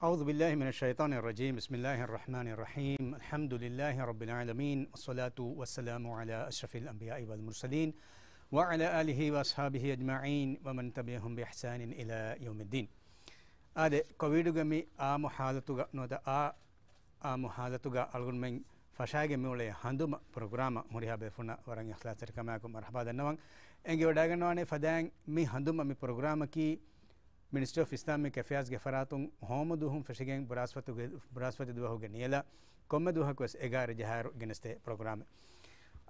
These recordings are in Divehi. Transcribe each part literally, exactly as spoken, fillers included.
أعوذ بالله من الشيطان الرجيم. بسم الله الرحمن الرحيم. الحمد لله رب العالمين. والصلاة والسلام على أشرف الأنبياء والمرسلين وعلى آله وأصحابه أجمعين ومن تبعهم بإحسان إلى يوم الدين. އާދެ، ކޮވިޑުގެ މި އާއްމު ޙާލަތުގަ ނުވަތަ އާ، އާއްމު ޙާލަތުގަ އަޅުގަނޑުމެން ފަށާގެން މިއުޅޭ ހަނދުމަ ޕްރޮގްރާމަށް ހުރިހާ ބޭފުޅުންނަށް ވަރަށް އިޚްލާޞްތެރިކަމާއެކު މަރްޙަބާ ދަންނަވަން. އެނގިވަޑައިގަންނަވާނެ ފަދައިން މި ހަނދުމަ މި ޕްރޮގްރާމަކީ މިނިސްޓްރީ އޮފް އިސްލާމިކް އެފެއާޒްގެ ފަރާތުން ހޯމަ ދުވަހުން ފެށިގެން ބުރާސްފަތުގެ، ބުރާސްފަތި ދުވަހުގެ ނިޔަލަށް ކޮންމެ ދުވަހަކުވެސް އެގާރަ ޖަހާއިރު ގެނެސްދޭ ޕްރޮގްރާމެއް.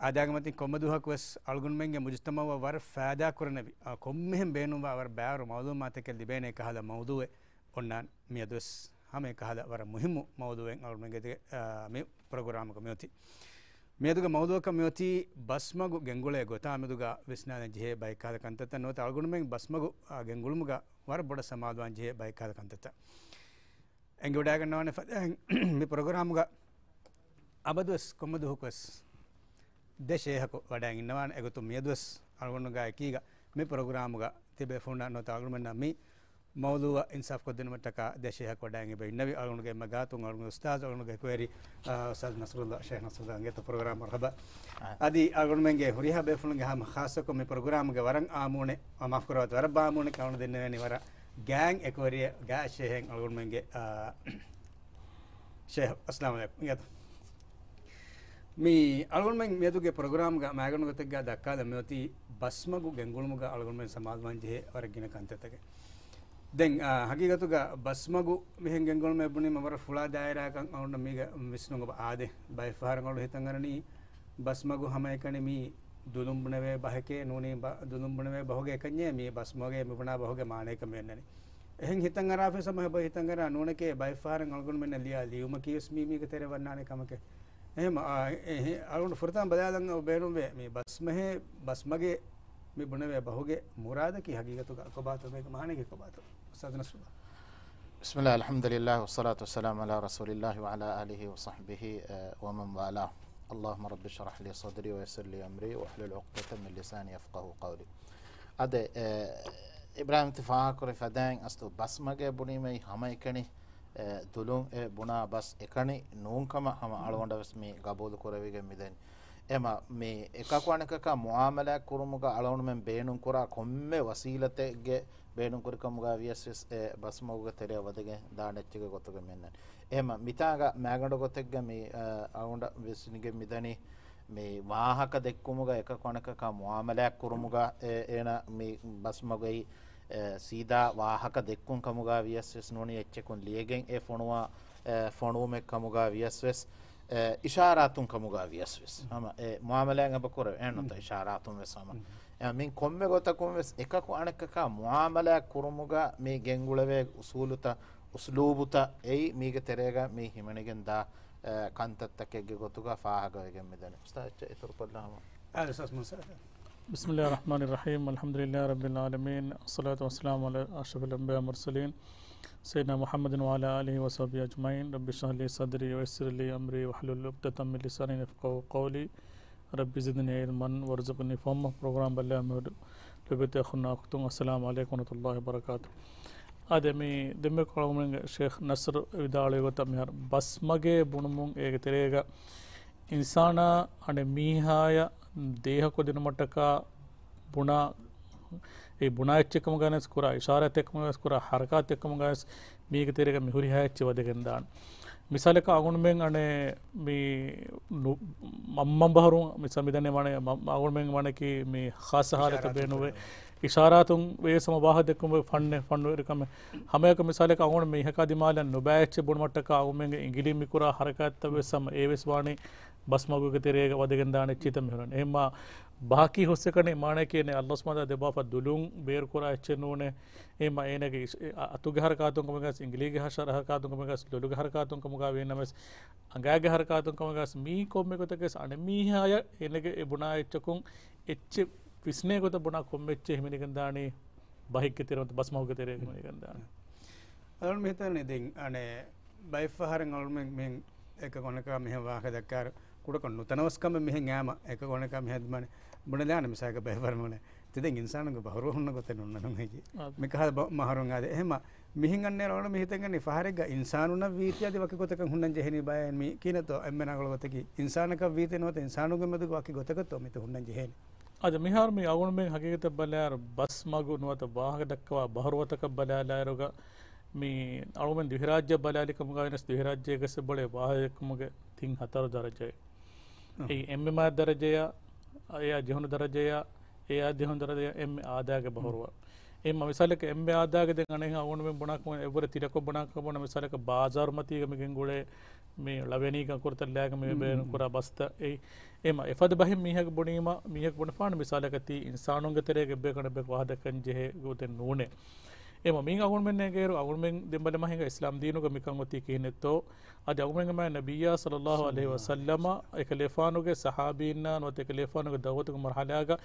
އާދައިގެ މަތިން ކޮންމެ ދުވަހަކުވެސް އަޅުގަނޑުމެންގެ މުޖުތަމަޢަށް ވަރަށް ފައިދާ ކުރަނިވި، އާ، ކޮންމެހެން ބޭނުންވާ ވަރަށް ބައިވަރު މަޢުލޫމާތެއް ލިބޭނެ ކަހަލަ މައުޟޫޢެއް އޮންނާނެ. މިއަދުވެސް ހަމަ އެކަހަލަ ވަރަށް މުހިއްމު މައުޟޫޢެއް އަޅުގަނޑުމެންގެ ތެ-، އާ، މި ޕްރޮގްރާމުގަ މިއޮތީ. މިއަދުގެ މައުޟޫޢަކަށް މިއޮތީ ބަސްމަގު ގެންގުޅޭ ގޮތާ މެދުގަ ވިސްނާލަން ޖެހޭ ބައެއް ކަހަލަ ކަންތައްތައް ނުވަތަ އަޅުގަނޑުމެން ބަސްމަގު، އާ، ގެންގުޅުމުގަ ވަރަށް ބޮޑަށް ސަމާލުވާން ޖެހޭ ބައެއް ކަހަލަ ކަންތައްތައް. އެނގިވަޑައިގަންނަވާނެ ފަދައިން މި ޕްރޮގްރާމުގަ އަބަދުވެސް ކޮންމެ ދުވަހަކުވެސް ދެ ޝޭހަކު ވަޑައިގެންނަވާނެ. އެގޮތުން މިއަދުވެސް އަޅުގަނޑުގާ އެކީގަ މި ޕްރޮގްރާމުގަ ތިބޭފުޅުންނަށް ނުވަތަ އަޅުގަނޑުމެންނަށް މި މައުޟޫޢަށް އިންސާފް ކޮށްދިނުމަށްޓަކާ ދެ ޝޭހަކު ވަޑައިގެން އިންނެވި. އަޅުގަނޑުގެ އެންމެ ގާތުން އަޅުގަނޑުގެ އުސްތާޛު އަޅުގަނޑުގެ އެކުވެރި، އާ، އުސްތާޛު ނަޞްރުﷲ، ޝޭޚް ނަޞްރުﷲ އަނގޭތޯ ޕްރޮގްރާމަށް މަރްޙަބާ. އާ. އަދި އަޅުގަނޑުމެންގެ ހުރިހާ ބޭފުޅުންގެ ހަމަ ޚާއްޞަކޮށް މި ޕްރޮގްރާމުގެ ވަރަށް އާއްމުނެ، އާ، މާފުކުރައްވާތި، ވަރަށް އާއްމުނެ އަޅުގަނޑު ދެންނެވޭނީ ވަރަށް ގާތް އެކުވެރިއެއް، ގާތް ޝޭހެއް އަޅުގަނޑުމެންގެ، އާ، ޝޭޚް، އައްސަލާމު ޢަލައިކުމް. އިނގޭތޯ. މި އަޅުގަނޑުމެން މިއަދުގެ ޕްރޮގްރާމްގަ މައިގަނޑު ގޮތެއްގަ ދައްކާލަން މިއޮތީ ބަސްމަގު ގެންގުޅުމުގަ އަޅުގަނޑުމެން ސަމާލުވާން ޖެހޭ ވަރަށް ގިނަ ކަންތައްތަކެއް. ދެން، އާ، ހަގީގަތުގަ ބަސްމަގު މިހެން ގެންގުޅުމޭ ބުނީމަ ވަރަށް ފުޅާ ދާއިރާއަކަށް އަޅުގަނޑަށް މީގަ ވިސްނުން އޮބަ އާދޭ. ބައެއް ފަހަރަށް އަޅުގަނޑު ހިތަށް އަރަނީ ބަސްމަގު ހަމައެކަނި މީ ދުލުން ބުނެވޭ ބަހެކޭ ނޫނީ ބަ-، ދުލުން ބުނެވޭ ބަހުގެ އެކަންޏޭ މީ ބަސްމަގޭ މި ބުނާ ބަހުގެ މާނަޔަކަށް މި އަންނަނީ. އެހެން ހިތަށް އަރާފި ސަމަ ހަބަ ހިތަށް އަރާ ނޫނެކޭ ބައެއް ފަހަރަށް އަޅުގަނޑުމެންނަށް ލިޔާ ލިޔުމަކީވެސް މީ މީގެ ތެރެ ވަންނާނެ ކަމެކޭ. އެހެން، އާ، އެ-، އެ-، އަޅުގަނޑު ފުރަތަމަ ބަލާލަން ބޭނުންވޭ މި ބަސްމަހޭ، ބަސްމަގޭ މި ބުނެވޭ ބަހުގެ މުރާދަކީ ހަގީގަތުގަ ކޮބާތޯ މޭގެ މާނައަކީ ކޮބާތޯ؟ އުސްތާޛު ނަޞްރުﷲ. بسم الله، الحمد لله، والصلاة والسلام على رسول الله وعلى آله وصحبه، އަ، ومن والاه. اللهم رب اشرح لي صدري ويسر لي أمري واحلل عقدة من لساني يفقهوا قولي. އާދެ، އެ، އިބްރާހިމް ތި ފާހަގަކުރި ފަދައިން އަސްލު ބަސްމަގޭ ބުނީމައި ހަމައެކަނި، އެ، ދުލުން އެ ބުނާ ބަސް އެކަނި ނޫންކަމަށް ހަމަ އަޅުގަނޑަށް ވެސް މި ގަބޫލު ކުރެވިގެން މިދަނީ. އެމަ މި އެކަކު އަނެކަކާ މުއާމަލާތް ކުރުމުގަ އަޅުގަނޑުމެން ބޭނުން ކުރާ ކޮންމެ ވަސީލަތެއްގެ ބޭނުން ކުރިކަމުގަ ވިޔަސް ވެސް އެ ބަސްމަގުގެ ތެރެއަށް ވަދެގެން ދާނެ އެއްޗެއްގެ ގޮތުގަ މި އަންނަނީ. އެހެމަ މިތާގަ މައިގަނޑު ގޮތެއްގަ މި، އަ، އަޅުގަނޑަށް ވިސްނިގެން މިދަނީ މި ވާހަކަ ދެއްކުމުގަ އެކަކު އަނެކަކާ މުއާމަލާތް ކުރުމުގަ އެ، އޭނަ މި ބަސްމަގުގައި، އެ، ސީދާ ވާހަކަ ދެއްކުން ކަމުގަ ވިޔަސް ވެސް ނޫނީ އެއްޗަކުން ލިޔެގެން އެ ފޮނުވާ، އެ، ފޮނުވުމެއް ކަމުގަ ވިޔަސް ވެސް، އެ، އިޝާރާތުން ކަމުގަ ވިޔަސް ވެސް. ހަމަ އެ މުއާމަލާތް އެބަ ކުރެވޭ އެހެންނުތަ؟ އިޝާރާތުން ވެސް ހަމަ. އެ، މިން ކޮންމެ ގޮތަކުން ވެސް އެކަކު އަނެކަކާ މުއާމަލާތް ކުރުމުގަ މި ގެންގުޅެވޭ އުސޫލުތައް، އުސްލޫބުތައް އެއީ މީގެ ތެރޭގަ މި ހިމެނިގެން ދާ، އެ، ކަންތައްތަކެއްގެ ގޮތުގަ ފާހަގަވެގެން މިދަނީ. އުސްތާޛް އެއްޗެއް އިތުރުކޮށްލާ ހަމަ. އާ، އުސްތާޛް މުސާ. بسم الله الرحمن الرحيم. الحمد لله رب العالمين. الصلاة والسلام على أشرف الأنبياء والمرسلين سيدنا محمد وعلى آله وصحبه أجمعين. رب اشرح لي صدري ويسر لي أمري واحلل عقدة من لساني يفقهوا قولي. رب زدني علما وارزقني فهما. ޕްރޮގްރާމް ބައްލަވާ މިވަޑައި ލޮބުވެތި އަޚުންނާ އުޚްތުން، އައްސަލާމު ޢަލައިކުމް ވަރަޙްމަތުﷲި ވަބަރަކާތު. އާދެ، މި ދެންމެ ކޮޅުމެންގެ ޝޭޚް ނަޞްރު ވިދާޅުވި ގޮތަށް މިހާރު ބަސްމަގޭ ބުނުމުން އޭގެ ތެރޭގަ އިންސާނާ އަނެއް މީހާޔަށް ދޭހަކޮށްދިނުމަށްޓަކާ ބުނާ، އެ ބުނާ އެއްޗެއް ކަމުގައި ވެސް ކުރާ އިޝާރާތެއް ކަމުގައި ވެސް ކުރާ ޙަރަކާތެއް ކަމުގައި ވެސް މީގެ ތެރޭގަ މި ހުރިހާ އެއްޗެއް ވަދެގެން ދާނެ. މިސާލަކަށް އަޅުގަނޑުމެން އަނެއް މި ނު-، މަންމަ ބަހަރު މިސާ މިދަނީ ވާނެ މަ-، އަޅުގަނޑުމެން ވާނެކީ މި ޚާއްޞަ ޙާލަތަށް ބޭނުންވޭ. އިޝާރާތުން ވެސް ހަމަ ވާހަކަ ދެއްކުމުގެ ފަންނެއް، ފަންނުވެރިކަމެއް. ހަމައެކަނި މިސާލަކަށް އަޅުގަނޑު މީހަކާ ދިމާލަށް ނުބައި އެއްޗެއް ބުނުމަށްޓަކާ އަޅުގަނޑުމެންގެ އިނގިލިން މި ކުރާ ޙަރަކާތްތައް ވެސް ހަމަ އެ ވެސް ވާނީ ބަސްމަގުގެ ތެރޭގަ ވަދެގެން ދާނެ އެއްޗިތައް މިހުރަން. އެހެންމާ ބަހަކީ ހުސްއެކަނި މާނައަކީ އަނެއް އައްލާހު ސުބްޙާނަހޫ ވަތަޢާލާ ދެބާފަ ދުލުން ބޭރުކުރާ އެއްޗެއް ނޫނޭ. އެހެންމާ އޭނަގެ އިޝް-، އެ އަ-، އަތުގެ ޙަރަކާތުން ކަމުގައި ވެސް، އިނގިލީގެ ހަށަ ޙަރަކާތުން ކަމުގައި ވެސް، ލޮލުގެ ޙަރަކާތުން ކަމުގައި ވީނަމަވެސް، އަނގައިގެ ޙަރަކާތުން ކަމުގައި ވެސް، މީ ކޮންމެ ގޮތަކަސް އަނެއް މީހާޔަށް އޭނަގެ އެ ބުނާ އެއްޗަކުން އެއްޗެއް ވިސްނޭ ގޮތަށް ބުނާ ކޮންމެ އެއްޗެއް ހިމެނިގެން ދާނީ ބަހެއްގެ ތެރެ ނުވަތަ ބަސްމަގުގެ ތެރޭގަ ހިމެނިގެން ދާނީ. އަޅުގަނޑު މި ހިތަށް އަރަނީ ދެން އަނެއް ބައެއް ފަހަރަށް އަޅުގަނޑުމެން މި އެކަކު އަނެކާ މިހެން ވާހަކަ ދައްކާއިރު ކުޑަކޮށް ނުތަނަވަސްކަމެއް މިހެން އައީމަ އެކަކު އަނެކާ މިހެން ދިމާނެ ބުނެލާނެ މިސާލަކަށް ބައެއް ފަހަރަށް ބުނެ ތި ދެން އިންސާނުންގެ ބަހުރުވަ ހުންނަ ގޮތެއް ނުންނަނުން ހެއްޔެ؟ އާ. މިކަހަލަ ބަ-، މަހަރުން އާދެ. އެހެމަ މިހެން އަންނޭ ރަވަނަ މި ހިތަށް ގަންނަ ފަހަރެއްގަ އިންސާނުންނަށް ވީތީ އަދި ވަކި ގޮތަކަށް ހުންނަން ޖެހެނީ ބައެއް މި ކިހިނެއްތޯ އެންމެ ރަނގަޅު ގޮތަކީ އިންސާނަކަށް ވީތީ ނުވަތަ އިންސާނުންގެ މެދުގަ ވަކި ގޮތަކަށްތޯ މިތަ ހުންނަން ޖެހޭނީ. އަދި މިހާރު މި އަޅުގަނޑުމެން ހަގީގަތަށް ބަލާއިރު ބަސް މަގު ނުވަތަ ވާހަކަ ދައްކަވާ ބަހުރުވަތަކަށް ބަލާލާއިރުގަ މި އަޅުގަނޑުމެން ދިވެހިރާއްޖެ ބަލާލި ކަމުގަ ވެސް ދިވެހިރާއްޖޭގަސް ބޮޅޭ ވާހަކަ ދައްކުމުގެ ތިން ހަތަރު ދަރަޖައެއް. އެއީ އެންމެ މާތް ދަރަޖަޔާ، އެއާ ޖެހުނު ދަރަޖަޔާ، އެއާ ޖެހުނު ދަރަޖަޔާ އެންމެ އާދައިގެ ބަހުރުވާ. އެއް މަ-، މިސާލަކަށް އެންމެ އާދައިގެ ދެން އަނެއްހާ އަޅުގަނޑުމެން ބުނާކަމަށް އެއްވަރަށް ތިލަކޮށް ބުނާކަމަށް ބުނާ މިސާލަކަށް ބާޒާރު މަތީގަ މި ގެންގުޅޭ މި ޅަވެނީ ކަން ކުރިތައް ލާގަ މި ބޭނުން ކުރާ ބަސްތައް އެއީ. އެމަ އެފަދަ ބަހެއް މީހަކު ބުނީމަ، މީހަކު ބުނެފާނެ މިސާލަކަށް ތީ އިންސާނުންގެ ތެރޭގަ އެއްބަޔަކު އަނެއްބަޔަކު ވާހަކަ ދައްކަން ޖެހޭ ގޮތެއް ނޫނޭ. އެމަ މީ އަޅުގަނޑުމެންނޭ ގޭރު އަޅުގަނޑުމެން ދެން ބަލަމާ ހިނގާ އިސްލާމް ދީނުގަ މިކަން އޮތީ ކިހިނެއްތޯ؟ އަދި އަޅުގަނޑުމެންގެ މާތް ނަބިއްޔާ ޞައްލައްލާހު ޢަލައިހި ވަސައްލަމަ އެކަލޭފާނުގެ ޞަޙާބީންނާ ނުވަތަ އެކަލޭފާނުގެ ދަޢުވަތުގެ މަރުޙަލާގަ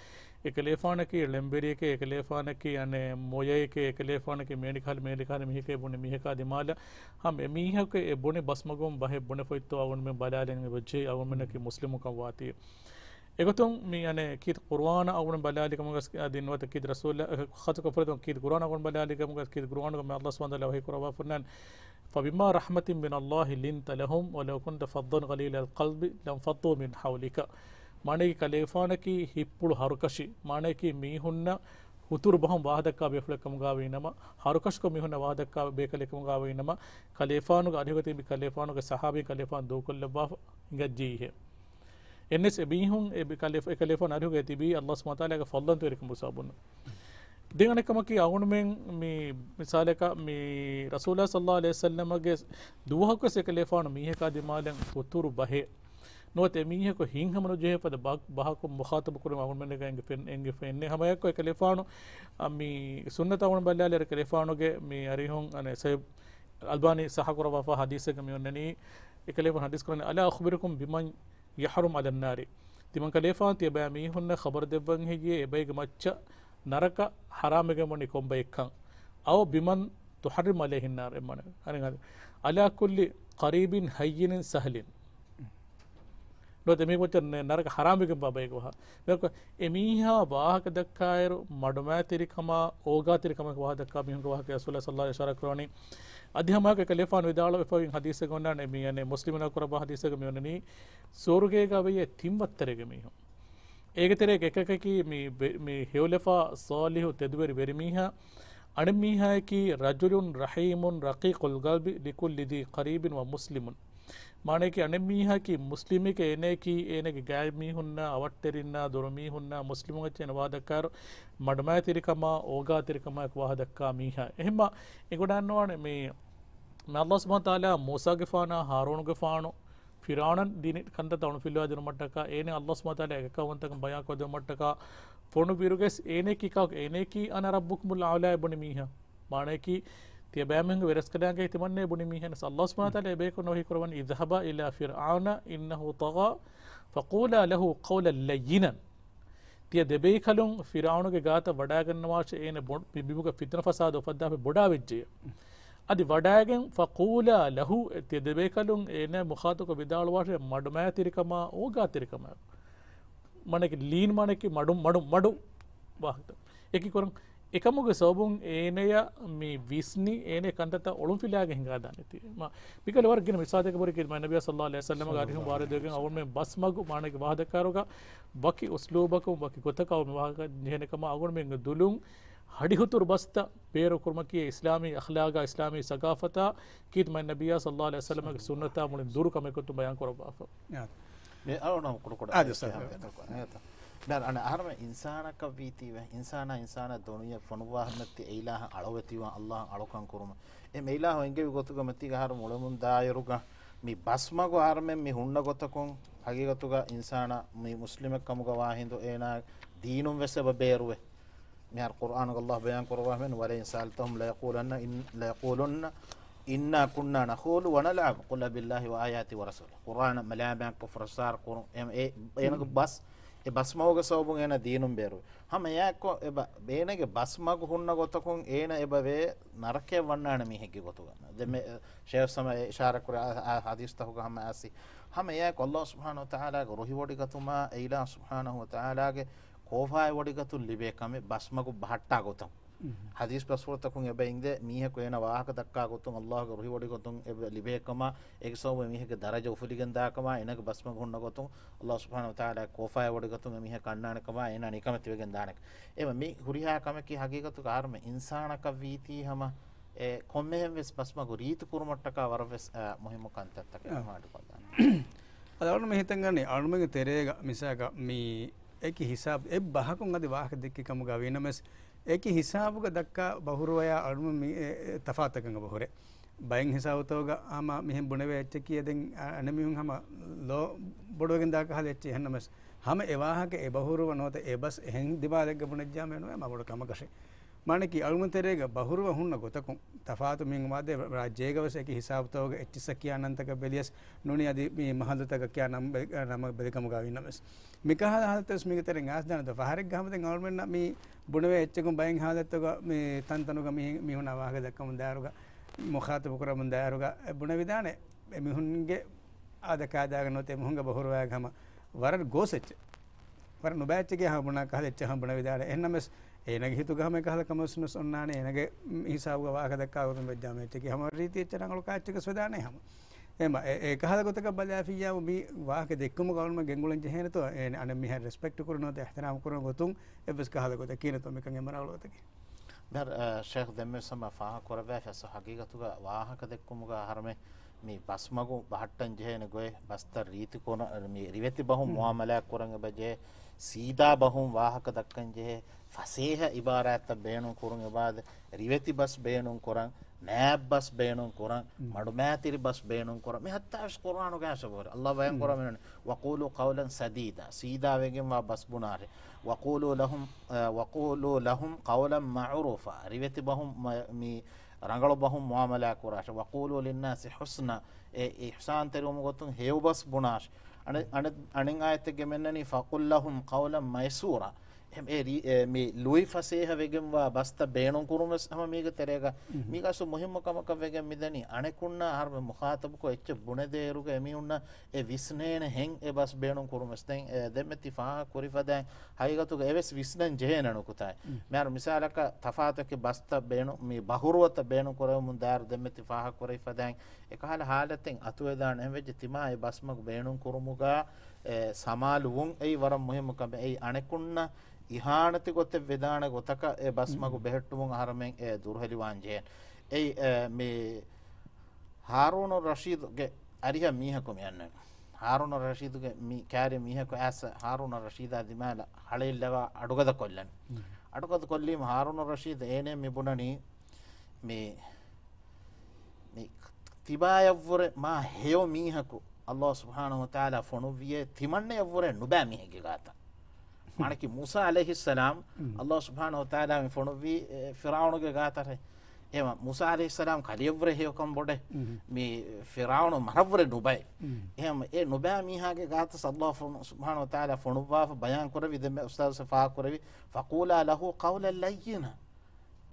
އެކަލޭފާނަކީ ޅެންވެރިއެކޭ، އެކަލޭފާނަކީ އަނެއް މޮޔައެކޭ، އެކަލޭފާނަކީ މޭނިކަހަލަ މޭނިކަހަލަ މީހެކޭ ބުނި މީހަކާ ދިމާލަށް ހަމަ އެމީހަކު އެ ބުނި ބަސްމަގުން ބަހެއް ބުނެފައިތޯ އަޅުގަނޑުމެން ބަލާލަން ވެއްޖެ އަޅުގަނޑުމެންނަކީ މުސްލިމުކަން ވާތީ. އެގޮތުން މި އަނެއް ކީރިތި ޤުރުއާނަށް އަޅުގަނޑު ބަލާލި ކަމުގަސް އަދި ނުވަތަ ކީރިތި ރަސޫލަށް ޚާއްޞަކޮށް ފުރަތަމަ ކީރިތި ޤުރުއާނަށް އަޅުގަނޑު ބަލާލި ކަމުގަސް ކީރިތި ޤުރުއާނުގަ މި ﷲ ސުބްޙާނަހޫ ވަތަޢާލާ ވަޙީ ކުރައްވާ ފުންނަން، فبما رحمة من الله لنت لهم ولو كنت فظا غليظ القلب لانفضوا من حولك. މާނައަކީ ކަލޭފާނަކީ ހިތްޕުޅު ހަރުކަށި. މާނައަކީ މީހުންނަށް ހުތުރު ބަހުން ވާހަކަ ދައްކާ ބޭފުޅެއް ކަމުގަ ވީނަމަ، ހަރުކަށިކޮށް މީހުންނަށް ވާހަކަ ދައްކާ ބޭކަލެއް ކަމުގަ ވީނަމަ، ކަލޭފާނުގެ އަރިހުގަ ތިބި ކަލޭފާނުގެ ޞަޙާބީން ކަލޭފާނު ދޫކޮށްލައްވާފަ ހިނގައްޖެއީހޭ. އެންނެސް އެ މީހުން އެ ބި-، ކަލޭފާ-، އެ ކަލޭފާނު އަރިހުގައި ތިބީ ﷲ ސުބްޙާނަހޫ ވަތަޢާލާގެ ފަޟްލުން ތެރިކަމުގެ ސަބަބުން. ދެން އަނެއް ކަމަކީ އަޅުގަނޑުމެން މި މިސާލަކަށް މި ރަސޫލާ ޞައްލައްލާހު ޢަލައިހި ވަސައްލަމަގެ ދުވަހަކުވެސް އެކަލޭފާނު މީހަކާ ދިމާލަށް ހުތުރު ބަހެއް ނުވަތަ އެމީހަކު ހިތްހަމަނުޖެހޭ ފަދަ ބަ-، ބަހަކު މުޚާޠަބު ކުރުމަށް އަޅުގަނޑުމެންނަކަށް އެނގިފަ-، އެނގިފައެއްނެ. ހަމައެއާއެކު އެކަލޭފާނު، އަ، މި ސުންނަތަށް އަޅުގަނޑު ބަލާލިއިރު އެކަލޭފާނުގެ މި އަރިހުން އަނެއް ޞައްޙަ އަލްބާނީ ޞައްޙަ ކުރައްވާފަ ޙަދީޘެއްގަ މި އޮންނަނީ، އެކަލޭފާނު ޙަދީޘް ކުރަނީ، ألا أخبركم بمن يحرم على النار. ތިމަން ކަލޭފާނު ތިޔަބައި މީހުންނަށް ޚަބަރު ދެއްވަން ހެއްޔޭ އެބައިގެ މައްޗަށް ނަރަކަ ޙަރާމްވެގެން ވަނީ ކޮންބައެއްކަން؟ أو بمن تحرم عليه النار. އެއްމަނެ. އަނެއް އަދި، على كل قريب هين سهل. ނުވަތަ މީ މައްޗަށް ނަ-، ނަރަކަ ޙަރާމްވެގެންވާ ބައެއްގެ ވާހަ-، އެމީހާ ވާހަކަ ދައްކާއިރު، މަޑުމައިތިރިކަމާ، އޯގާތިރިކަމާ ވާހަކަ ދައްކާ މީހުންގެ ވާހަކަ ރަސޫލާ ޞައްލައްލާހު ޢަލައިހި ވަސައްލަމަ އިޝާރާތް ކުރަވަނީ. އަދި ހަމައެކަނި ކަލޭފާނު ވިދާޅުވެފައި ޙަދީޘެއް އޮންނާނެ، މި އަނެއް މުސްލިމުންނަށް ކުރައްވާ ޙަދީޘެއް މި އޮންނަނީ، ސުވަރުގޭގަ ވެޔޭ ތިން ވައްތަރެއްގެ މީހުން. އޭގެ ތެރޭގަ އެކަކަކީ މި ބެ-، މި ހެޔޮލަފާ ޞާލިޙު ތެދުވެރި ވެރިމީހާ، އަނެއް މީހާއަކީ رجل رحيم رقيق القلب لكل ذي قريب ومسلم. މާނައަކީ އަނެއް މީހަކީ މުސްލިމެކޭ، އޭނައަކީ އޭނަގެ ގާތް މީހުންނާ، އަވަށްޓެރިންނާ، ދޮރުމީހުންނާ، މުސްލިމުން އެއްޗެއް ވާދައްކާއިރު، މަޑުމައިތިރިކަމާ، އޯގާތިރިކަމާއެކު ވާހަ ދައްކާ މީހާ. އެހެންމަ އެނގުނާންނުވާނެ މި، މި ﷲ ސުބްޙާނަހޫ ވަތަޢާލާ މޫސާގެފާނާ، ހާރޫނުގެފާނު، ފިރްޢައުނަށް ދިނި ކަންތައްތައް އޮނުފިލުވާ ދިނުމަށްޓަކާ، އޭނަ ﷲ ސުބްޙާނަހޫ ވަތަޢާލާ އެކަކަށް ވަންތަކަން ބަޔާންކޮށްދިނުމަށްޓަކާ، ފޮނުއްވިއިރުގަސް އޭނައަކީ ކާކު؟ އޭނައަކީ أنا ربكم الأعلى ބުނި މީހާ. މާނައަކީ، ތިޔަބައިމީހުންގެ ވެރަސްކަލާނގެ ތިމަންނޭ ބުނި މީހެއް. ﷲ ސުބްޙާނަހޫ ވަތަޢާލާ އެބަޔަކު ވަޙީ ކުރައްވަނީ، اذهبا إلى فرعون إنه طغى فقولا له قولا لينا. ތިޔަ ދެބޭކަލުން ފިރްޢައުނުގެ ގާތަށް ވަޑައިގަންނަވާށޭ، އޭނަ ބޮ-، މި ބިމުގަ ފިތުނަ ފަސާދަ އުފައްދާފަ ބޮޑާވެއްޖެޔޭ. އަދި ވަޑައިގެން، فقولا له، ތިޔަ ދެބޭކަލުން އޭނަ މުޚާޠަބުކޮށް ވިދާޅުވާށޭ، މަޑުމައިތިރިކަމާ، އޯގާތިރިކަމާ. މާނައަކީ ލީން މާނައަކީ މަޑު، މަޑު، މަޑު ވާހަކަ. އެކި ކުރަން. އެކަމުގެ ސަބަބުން އޭނަޔަށް މި ވިސްނި، އޭނަ ކަންތައްތައް އޮޅުންފިލާގެން ހިނގާދާނެތީ. މާ، މިކަލަ ވަރަށް ގިނަ މިސާލެއްގެ ބުރި ކީރިތި މާތް ނަބިއްޔާ ޞައްލައްލާހު ޢަލައިހި ވަސައްލަމަގެ އަރިހުން ވާރިދުވެގެން އަޅުގަނޑުމެން ބަސްމަގު މާނައަކީ ވާހަކަ ދައްކާއިރުގަ ވަކި އުސްލޫބަކުން ވަކި ގޮތަކަށް މި ވާހަކަ ޖެހޭނެ ކަމަށް އަޅުގަނޑުމެންގެ ދުލުން ހަޑިހުތުރު ބަސްތައް ބޭރު ކުރުމަކީ އިސްލާމީ އަޚްލާގާ، އިސްލާމީ ސަގާފަތާ، ކީރިތި މާތް ނަބިއްޔާ ޞައްލައްލާހު ޢަލައިހި ވަސައްލަމަގެ ސުންނަތާ މުޅިން ދުރު ކަމެއް ގޮތުން ބަޔާން ކުރައްވާފަ. މި އަޅުގަނޑު ކުޑަކުޑަ އާދެ، އެއް ސާރ. އެއް އަހަރުމެން އިންސާނަކަށް ވީތީވެ، އިންސާނާ އިންސާނާ ދޮނިޔެ ފޮނުއްވާ ހަމަތި އެއިލާހަށް އަޅުވެތިވާ އައްލާހަށް އަޅުކަން ކުރުމަށް. އެ މެއިލާހު އެންގެވި ގޮތުގަ މަތީގަ އަހަރު މުޅެމުން ދާއިރުގަ މި ބަސްމަގު އަހަރުމެން މި ހުންނަ ގޮތަކުން ހަގީގަތުގަ އިންސާނާ މި މުސްލިމެއް ކަމުގަ ވާހިނދު އޭނާ ދީނުން ވެސް އެބަ ބޭރުވެ. މިހާރު ޤުރްއާނުގަ ﷲ ބަޔާން ކުރައްވާފައިން، ولئن سألتهم ليقولن إن، ليقولن إنا كنا نخوض ونلعب قل أبالله وآياته ورسوله. ޤުރްއާނަށް މަލާމާތްކޮށް ފުރައްސާރަ ކުރުން. އެ، އެ، އޭނަގެ ބަސް، އެ ބަސްމަގުގެ ސަބަބުން އޭނަ ދީނުން ބޭރުވި. ހަމަ އެއާއެކު އެ ބަ-، އޭނަގެ ބަސްމަގު ހުންނަ ގޮތަކުން އޭނަ އެބަ ވޭ ނަރަކަޔަށް ވަންނާނެ މީހެއްގެ ގޮތުގަ. ދެން މި، ޝޭޚް ސަމާ އިޝާރާތް ކުރި އާ، އާ ޙަދީޘްތަކުގަ ހަމަ އައިސް. ހަމަ އެއާއެކު ﷲ ސުބްޙާނަހޫ ވަތަޢާލާގެ ރުހިވޮޑިގަތުމާ، އެއިލާހު ސުބްޙާނަހޫ ވަތަޢާލާގެ ކޯފާވެވޮޑިގަތުން ލިބޭ ކަމެއް ބަސްމަގު ބަހައްޓާ ގޮތުން. ހަދީސް ބަސްފުޅުތަކުން އެބަ އިނދޭ، މީހަކު އޭނަ ވާހަކަ ދައްކާ ގޮތުން އައްލާހުގެ ރުހިވޮޑިގަތުން އެބަ ލިބޭ ކަމަށް، އޭގެ ސަބަބުން މީހެއްގެ ދަރަޖަ އުފުލިގެން ދާ ކަމަށް، އޭނަގެ ބަސްމަގު ހުންނަ ގޮތުން އައްލާހު ސުބްޙާނަހު ވަތަޢާލާ ކޯފާވެވޮޑިގަތުން އެ މީހަކަށް އަންނާނެ ކަމަށް އޭނާ ނިކަމެތިވެގެން ދާނެ. އެމަ މި ހުރިހާ ކަމަކީ ހަގީގަތުގަ އަހަރުމެން އިންސާނަކަށް ވީތީ ހަމަ އެ ކޮންމެހެން ވެސް ބަސްމަގު ރީތި ކުރުމަށްޓަކާ ވަރަށް ވެސް، އަ، މުހިއްމު ކަންތައްތަކެއް އަ. ހަމަ އަޑުކޮށްލާނެ. އަދި އަޅުގަނޑު މި ހިތަށް ގަންނަނީ އަޅުގަނޑުގެ ތެރޭގަ މިސާލަކަށް މި އެކި ހިސާބު އެއް ބަހަކުން އަދި ވާހަކަ ދެއްކި ކަމުގަ ވީނަމަވެސް، އެކި ހިސާބުގަ ދައްކާ ބަހުރުވަޔާ އަޅުގަނޑު މި އެ، އެ ތަފާތަކަށް އެބަ ހުރޭ. ބައެއް ހިސާބުތަކުގަ ހަމަ މިހެން ބުނެވޭ އެއްޗަކީ އެ ދެން އަ-، އަނެއް މީހުން ހަމަ ލޯ ބޮޑުވެގެން ދާ ކަހަލަ އެއްޗެއް. އެހެންނަމަވެސް ހަމަ އެ ވާހަކަ އެ ބަހުރުވަ ނުވަތަ އެ ބަސް އެހެން ދިމާލެއްގަ ބުނެއްޖާމެ ނުވޭ މާ ބޮޑު ކަމަކަށެއް. މާނައަކީ އަޅުގަނޑު ތެރޭގަ ބަހުރުވަ ހުންނަ ގޮތަކުން ތަފާތު މިހެން ވާދޭ ރާއްޖޭގަ ވެސް އެކި ހިސާބުތަކުގަ އެއްޗިއްސަކީ އަންނަންތަކަށް ބެލިޔަސް ނޫނީ އަދި މި މަހައްލުތަކަކީ ނަމަ ބެ-، ނަމަ ބެލިކަމުގަ ވީނަމަވެސް. މިކަހަލަ ހާލަތެއް ވެސް މީގެ ތެރެއިން އާސްދާނެތޯ؟ ފަހަރެއްގަ ހަމަ ދެން އަޅުމެންނަށް މި ބުނެވޭ އެއްޗަކުން ބައެއް ހާލަތުގަ މި ތަންތަނުގަ މި-، މީހުންނާ ވާހަކަ ދައްކަމުން ދާއިރުގަ، މުޚާތަބު ކުރަމުން ދާއިރުގަ އެ ބުނެވިދާނެ އެ މީހުންގެ އާދަ ކާދައިގަ ނުވަތަ އެ މީހުންގެ ބަހުރުވަޔާގަ ހަމަ ވަރަށް ގޯސް އެއްޗެއް. ވަރަށް ނުބައި އެއްޗެއްގެ ހަމަ ބުނާ ކަހަލަ އެއްޗެއް ހަމަ ބުނެވިދާނެ. އެހެންނަމަވެސް އޭނަގެ ހިތުގަ ހަމަ އެކަހަލަ ކަމެއް ވެސް ނޯންނާނެ. އޭނަގެ ހިސާބުގަ ވާހަކަ ދައްކާ ގޮތުން ވެއްޖާމެ އެއްޗަކީ ހަމަ ރީތި އެއްޗެއް ރަނގަޅު ކާއެއްޗެއް ވެސް ވެދާނެ ހަމަ. އެމަ، އެ، އެ ކަހަލަ ގޮތަކަށް ބަލާފިއްޔާ މި ވާހަކަ ދެއްކުމުގަ އަޅުމެން ގެންގުޅެން ޖެހޭނެތޯ؟ އެ އަނެއް މީހާ ރެސްޕެކްޓް ކުރުން ނުވަތަ އިޙްތިރާމް ކުރުން ގޮތުން އެއްވެސް ކަހަލަ ގޮތަކީ ނެތޯ މިކަން އެންމެ ރަނގަޅު ގޮތަކީ. މިހާރު، އަ، ޝޭޚް ދެންމެ ސަމާ ފާހަގަ ކުރައްވާފަ ހަގީގަތުގަ ވާހަކަ ދެއްކުމުގަ އަހަރުމެން މި ބަސްމަގު ބަހައްޓަން ޖެހޭނެ ގޮތް، ބަސްތައް ރީތި ކުރަ-، މި ރިވެތި ބަހުން މުއާމަލާ ކުރަން އެބަ ޖެހޭ، ސީދާ ބަހުން ވާހަކަ ދައްކަން ޖެހޭ، ފަސޭހަ އިބާރާތްތައް ބޭނުން ކުރުން އެބަ އާދެ، ރިވެތި ބަސް ބޭނުން ކުރަން، ނާއިބް ބަސް ބޭނުން ކުރަން، މަޑުމައިތިރި ބަސް ބޭނުން ކުރަން، މި ހައްތާވެސް ޤުރްއާނުގައި ވެސް އެބަހުރި. ﷲ ބަޔާން ކުރައްވަނީ، "وقولوا قولا سديدا"، ސީދާވެގެންވާ ބަސް ބުނާށޭ. "وقولوا لهم، އަ، وقولوا لهم قولا معروفا"، ރިވެތި ބަހުން މަ-، މި ރަނގަޅު ބަހުން މުއާމަލާ ކުރާށޭ. "وقولوا للناس حسنا"، އެ އިޙްސާންތެރިވުމުގެ ގޮތުން ހެޔޮ ބަސް ބުނާށޭ. އަނެ-، އަނެ-، އަނެއް އާޔަތެއްގަ މި އަންނަނީ، "فقل لهم قولا ميسورا". އެ، އެ ރީ-، އެ، މި ލުއި ފަސޭހަ ވެގެންވާ ބަސްތައް ބޭނުން ކުރުން ވެސް ހަމަ މީގެ ތެރޭގަ. މީގަ އަސްލު މުހިއްމު ކަމަކަށް ވެގެން މިދަނީ، އަނެކުންނާ އަހަރުމެން މުޚާތަބުކޮށް އެއްޗެއް ބުނެދޭއިރުގަ އެމީހުންނަށް އެ ވިސްނޭނެ ހެން އެ ބަސް ބޭނުން ކުރުން ވެސް. ދެން އެ ދެންމެ ތި ފާހަގަ ކުރި ފަދައިން ހަގީގަތުގަ އެވެސް ވިސްނަން ޖެހޭނެ ނުކުތާއެއް. މިހާރު މިސާލަކަށް ތަފާތު އެކި ބަސްތައް ބޭނުން، މި ބަހުރުވަތައް ބޭނުން ކުރެވެމުން ދާއިރު ދެންމެ ތި ފާހަގަ ކުރި ފަދައިން އެކަހަލަ ހާލަތެއް އަތުވެދާނެ. އެހެންވެއްޖެ ތިމާ އެ ބަސްމަގު ބޭނުން ކުރުމުގަ އެ ސަމާލުވުން އެއީ ވަރަށް މުހިއްމު ކަމެއް. އެއީ އަނެކުންނަށް އިހާނެތި ގޮތެއް ވެދާނެ ގޮތަކަށް އެ ބަސްމަގު ބެހެއްޓުމުން އަހަރަމެން އެ ދުރުހެލިވާން ޖެހޭނެ. އެއީ، އެ، މި ހާރޫނު ރަޝީދުގެ އަރިހަށް މީހަކު މި އަންނަނީ. ހާރޫނު ރަޝީދުގެ މި ކާރި މީހަކު އައިސް ހާރޫނު ރަޝީދާ ދިމާލަށް ހަޅޭއްލަވާ އަޑުގަދަ ކޮށްލަނީ. އަޑުގަދަ ކޮށްލީމަ ހާރޫނު ރަޝީދު އޭނަ މި ބުނަނީ މި، މި ތިބާޔަށްވުރެ މާ ހެޔޮ މީހަކު ﷲ ސުބްޙާނަހޫ ވަތަޢާލާ ފޮނުއްވިޔޭ ތިމަންނަޔަށްވުރެ ނުބައި މީހެއްގެ ގާތަށް. މާނައަކީ މޫސާ ޢަލައިހިއްސަލާމް ﷲ ސުބްޙާނަހޫ ވަތަޢާލާ މި ފޮނުއްވީ، އެ، ފިރްޢައުނުގެ ގާތަށޭ. އެހެން މޫސާ ޢަލައިހިއްސަލާމް ކަލެޔަށްވުރެ ހެޔޮކަން ބޮޑޭ. މި ފިރްޢައުނު މަރަށްވުރެ ނުބައި. އެހެން އެ ނުބައި މީހާގެ ގާތަށް ﷲ ފޮނު-، ސުބްޙާނަހޫ ވަތަޢާލާ ފޮނުއްވާފަ ބަޔާން ކުރެއްވި ދެންމެ އުސްތާޛު ފާހަގަ ކުރެއްވި، "فقولا له قولا لينا".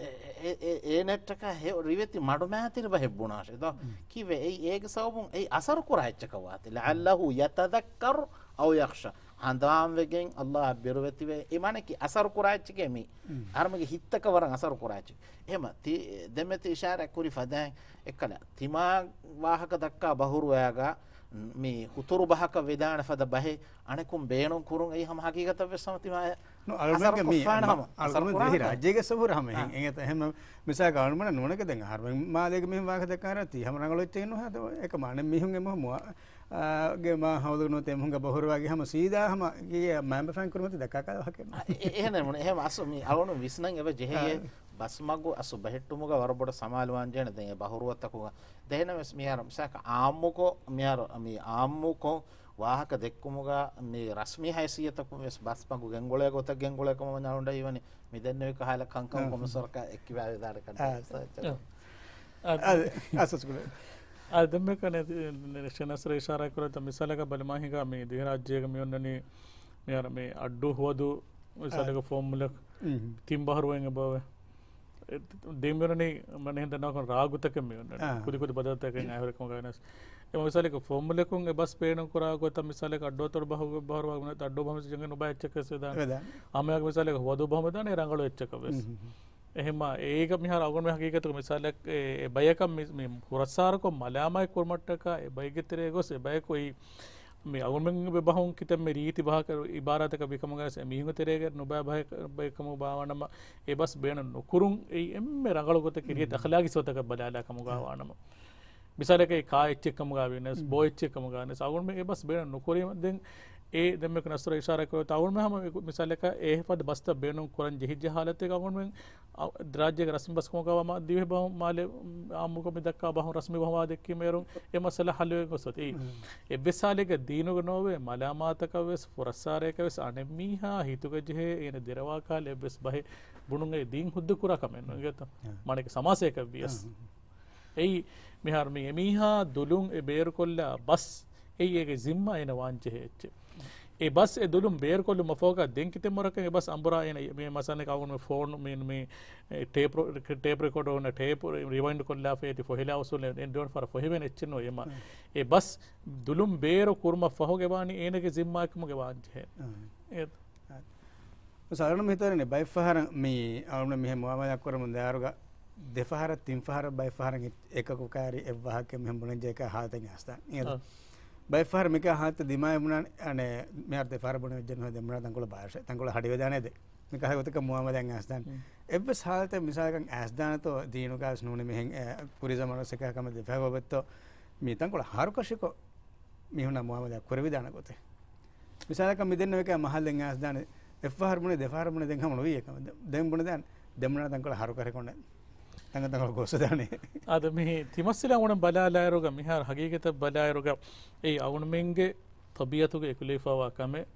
އެ، އެ، އެ، އޭނައަށްޓަކާ ހެޔޮ ރިވެތި މަޑުމައިތިރި ބަހެއް ބުނާށޭ ދޯ. ކީއްވެ އެއީ؟ އޭގެ ސަބަބުން އެއީ އަސަރު ކުރާ އެއްޗަކަށް ވާތީ. "لعله يتذكر أو يخشى". ހަނދާންވެގެން ﷲ އަށް ބިރުވެތިވެ، އެ މާނައަކީ އަސަރު ކުރާ އެއްޗެކޭ މީ. އަހަރުމެންގެ ހިތްތަކަށް ވަރަށް އަސަރު ކުރާ އެއްޗެކޭ. އެހެމަ ތި-، ދެންމެ ތި އިޝާރާތް ކުރި ފަދައިން އެއްކަލަ ތިމާ ވާހަކަ ދައްކާ ބަހުރުވައިގަ މި ހުތުރު ބަހަކަށް ވެދާނެ ފަދަ ބަހެއް އަނެކުން ބޭނުން ކުރުން އެއީ ހަމަ ހަގީގަތަށް ވެސް ހަމަ ތިމާ ނު، އަޅުގަނޑުގެ މި އަސަރު ކުރާނެ ހަމަ. އަޅުގަނޑު ދިވެހި ރާއްޖޭގެ ސަބަބުން ހަމަ އެހެން. އާ. އެހެން މިސާލަކަށް އަޅުގަނޑު ނޫނެކެ ދެން އަހަރުމެން މާލޭގެ މީހުން ވާހަކަ ދައްކާ ހަރާ ތީ ހަމަ ރަނގަޅު އެއްޗެއް ނުހާ އެކަމަ އަނެއް މީހުން އެ މުހަ-، އާ، ގެ މާ ހައުލު ނުވަތަ އެމީހުންގެ ބަހުރުވާގެ ހަމަ ސީދާ ހަމަ ގެ މައިންބަފައިން ކުރިމަތި ދައްކާ ކަހަލަ ވާހަކައެއް ނޫން. އާ، އެ-، އެ-، އެހެނެއް ނޫން. އެހެން އަސްލު މި އަޅުގަނޑު ވިސްނަން އެބަ ޖެހެޔޭ. އާ. ބަސްމަގު އަސްލު ބެހެއްޓުމުގަ ވަރަށް ބޮޑަށް ސަމާލުވާން ޖެހޭނެ ދެން އެ ބަހުރުވަތަކުގަ. ދެން އެހެނަސް މިހާރު މިސާލަކަށް އާއްމުކޮށް، މިހާރު މި އާއްމުކޮށް ވާހަކަ ދެއްކުމުގަ މި ރަސްމީ ހައިސިއްޔަތަކުން ވެސް ބަސްމަގު ގެންގުޅޭ ގޮތަށް ގެންގުޅޭ ކަމަށް ވަންޏާ އަޅުގަނޑަށް ހީވަނީ މި ދެންނެވި ކަހަލަ ކަންކަމަށް ކޮންމެސް ވަރަކަށް އެއްކިބާވެދާނެ ކަން. އާ. އާ. އާ، އާ، ސޮސްކުލެ. އާ، ދެންމެ ކަނެ ޝެނާސް އިޝާރާތް ކުރެއްވިތަ މިސާލަކަށް ބަލަމާ ހިނގާ މި ދިވެހިރާއްޖޭގަ މި އޮންނަނީ މިހާރު މި އައްޑޫ ހުވަދު މިސާލަކަށް އާ. ފޯމުލަ މް. ތިން ބަހުރުވައިން އެބަވޭ. ދެން މިއޮންނަނީ މަނެހިން ދަންނަވާކަން ރާގުތަކެއް މިއޮންނަނީ. އާ. ކުދި ކުދި ބަދަލުތަކެއް އަހަރެކަމުގަ ވެސް. އެ މިސާލަކަށް ފޯމުލަކުން އެ ބަސް ބޭނުން ކުރާ ގޮތަށް މިސާލަކަށް އައްޑުއަތޮޅު ބަހުގެ ބަހަރު ވާގުނަ އައްޑޫ ބަހު މިސް ޖަނގެ ނުބައި އެއްޗަކަށް ވެސް ވެދާނެ. ވެދާނެ. އާންމުވެސް މިސާލަކަށް ހުވަދޫ ބަހު ވެދާނެ ރަނގަޅު އެއްޗަކަށް ވެސް. އެހެންމާ އޭގަ މިހާރު އަޅުގަނޑުމެން ހަގީގަތުގަ މިސާލަކަށް އެ، އެ ބަޔަކަށް މި، މި ފުރައްސާރަކޮށް މަލާމާތް ކުރުމަށްޓަކާ އެ ބައެއްގެ ތެރޭ ގޮސް އެ ބަޔަކު އެއީ މި އަޅުގަނޑުމެންގެ ބަހުން ކިތަންމެ ރީތި ބަހަކަށް އިބާރާތަކަށް ވިކަމުގަ ވެސް އެ މީހުންގެ ތެރޭގަ ނުބައި ބަހެއް، ބައެއްކަމުގަ ވާނަމަ އެ ބަސް ބޭނުން ނުކުރުން އެއީ އެންމެ ރަނގަޅު ގޮތަކީ ރީތި އަޚްލާގީ ސިފަތަކަށް ބަލާލާ ކަމުގަ ވާނަމަ. މިސާލަކަށް އެ ކާ އެއްޗެއް ކަމުގަ ވިޔަސް، ބޯ އެއްޗެއް ކަމުގަ ވިޔަސް، އަޅުގަނޑުމެން އެ ބަސް ބޭނުން ނުކުރީމަ ދެން އެ ދެންމެ ނަސްރު އިޝާރާތް ކުރެއްވި އަޅުގަނޑުމެން ހަމަ މިސާލަކަށް އެ ފަދަ ބަސްތައް ބޭނުން ކުރަން ޖެހިއްޖެ ހާލަތެއް އަޅުގަނޑުމެން އަ، ރާއްޖޭގެ ރަސްމީ ބަސް ކަމުގަ ވާ މާ ދިވެހި ބަހު މާލެ އާއްމުކޮށް މި ދައްކާ ބަހުން ރަސްމީ ބަހުން ވާ ދެއްކީމަ އޭރުން އެ މައްސަލަ ހައްލުވެ ގޮސް އޮތީ. އެއްވެސް ހާލެއްގަ ދީނުގަ ނޯވޭ މަލާމާތަކަށް ވެސް ފުރައްސާރަޔަކަށް ވެސް އަނެއް މީހާ ހިތުގަ ޖެހޭ އޭނަ ދެރަވާ ކަހަލަ އެއްވެސް ބަހެއް ބުނުން އެ ދީން ހުއްދަ ކުރާ ކަމެއް ނޫން އިނގޭތަ؟ މާނައަކީ ސަމާސާޔަކަށް ވިޔަސް. އެއީ މިހާރު މި އެމީހާ ދުލުން އެ ބޭރުކޮށްލާ ބަސް އެއީ އޭގެ ޒިންމާ އޭނަ ވާން ޖެހޭ އެއްޗެއް. އެ ބަސް އެ ދުލުން ބޭރުކޮށްލުމަށް ފަހުގަ ދެން ކިތަންމެ ވަރަކަށް އެ ބަސް އަނބުރާ އޭނަ މި މަސަންނެ ކައުނު މި ފޯނު މި، މި، އެ، ޓޭޕް ރެ-، ޓޭޕް ރެކޯޑަރު އޮންނަ ޓޭޕް ރިވައިންޑް ކޮށްލާފަ އޭތި ފޮހެލާ އުސޫލެއް އެ ދެވަނަ ފަރަށް ފޮހެވޭނެ އެއްޗެއް ނޫން އެމަ. އެ ބަސް ދުލުން ބޭރު ކުރުމަށް ފަހުގަ ވާނީ އޭނަގެ ޒިންމާއެކުމުގެ ވާން ޖެހޭ. އެ އަޅުގަނޑު މި ހިތަށް އަރިނީ ބައެއްފަހަރަށް މި އަޅުގަނޑު މިހެން މުއާމަލާ ކުރަމުން ދާއިރުގަ ދެފަހަރަށް ތިންފަހަރަށް ބައެއްފަހަރަށް އެ-، އެކަކު ކާރި އެއްވާހަކަ މިހެން ބުނަންޖެހޭ ހާލަތެއް އަސްތާ. އަ. ބައެއްފަހަރަށް މިކާ ހާލަތު ދިމާވެ ބުނާނެ، އަނެ، މިހާރު ދެފަހަރަށް ބުނެ ވެއްޖެ ނުހޭ ދެން ބުނާ ތަންކޮޅެއް ބާރަށެއް، ތަންކޮޅެއް ހަޑިވެދާނެ ދެ. މިކާ ގޮތަކަށް މުއާމަލާ އަސްތާނެ. އެއްވެސް ހާލަތެއް މިސާލަކަށް އަސްދާނެތޯ ދީނުގަ ވެސް ނޫނީ މިހެން، އެ، ކުރީ ޒަމާނު ސެކާ ކަމެއް ދެފަހަރު ގޮވެއްތޯ މި ތަންކޮޅެއް ހަރުކަށިކޮށް މީހުންނާ މުއާމަލާ ކުރެވިދާނެ ގޮތެއް. މިސާލަކަށް މި ދެންނެވި ކަމަށް މަހައްލައިން އަސްދާނެ އެއްފަހަރު ބުނެ، ދެފަހަރު ބުނެ ދެން ހަމަ ނުވި އެކަމެއް. ދެ-، ދެން ބުނެދާނެ، ދެން ބުނާ ތަންކޮޅެއް ހަރުކަށިކޮށްނެ. ތަންކޮޅެއް ގޮސްދާނެ. އާދެ މި ތިމައްސަލަ އަޅުގަނޑު ބަލާލާއިރުގަ މިހާރު ހަގީގަތަށް ބަލާއިރުގަ އެއީ އަޅުގަނޑުމެންގެ ތަބީއަތުގަ އެކުލެވިފައިވާ ކަމެއް.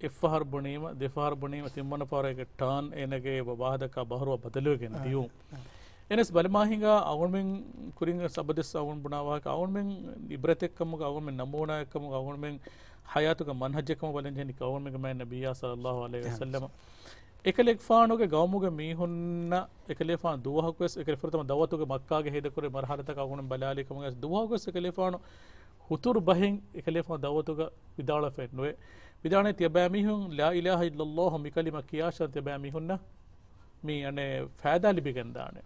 އެއްފަހަރު ބުނީމަ، ދެފަހަރު ބުނީމަ، ތިންވަނަ ފަހަރު އޭގެ ޓާން އޭނަގެ ވާހަކަ ބަހަރު ބަދަލުވެގެން ދިޔުން. އެނަސް ބަލަމާ ހިނގާ އަޅުގަނޑުމެން ކުރިން ސަބަދެސް އަޅުގަނޑު ބުނާ ވާހަކަ އަޅުގަނޑުމެން އިބްރަތެއްކަމުގަ އަޅުގަނޑުމެން ނަމޫނާއެއްކަމުގަ އަޅުގަނޑުމެން ހަޔާތުގެ މަންހަޖެއްކަމުގަ ބަލަން ޖެހެނީ ކައުމެއްގެ މާތް ނަބިއްޔާ ޞައްލައްލާހު ޢަލައިހި ވަސައްލަމަ. އެކަލޭގެފާނުގެ ގައުމުގެ މީހުންނަށް އެކަލޭފާނު ދުވަހަކުވެސް އެކަލޭ ފުރަތަމަ ދައުވަތުގެ މައްކާގެ ހޭދަކުރި މަރުހަލަތަކަށް އަޅުގަނޑު ބަލާލި ކަމުގަ ދުވަހަކުވެސް އެކަލޭފާނު ހުތުރު ބަހެއް އެކަލޭފާނު ދައުވަތުގަ ވިދާޅުވެފައެއް ނުވޭ. ވިދާޅުވީ ތިޔަބައިމީހުން ލާ އިލާހަ އިއްލައްލާހު މި ކަލިމަ ކިޔާށާ ތިޔަބައިމީހުންނަށް މި އަނެއް ފައިދާ ލިބިގެންދާނެ.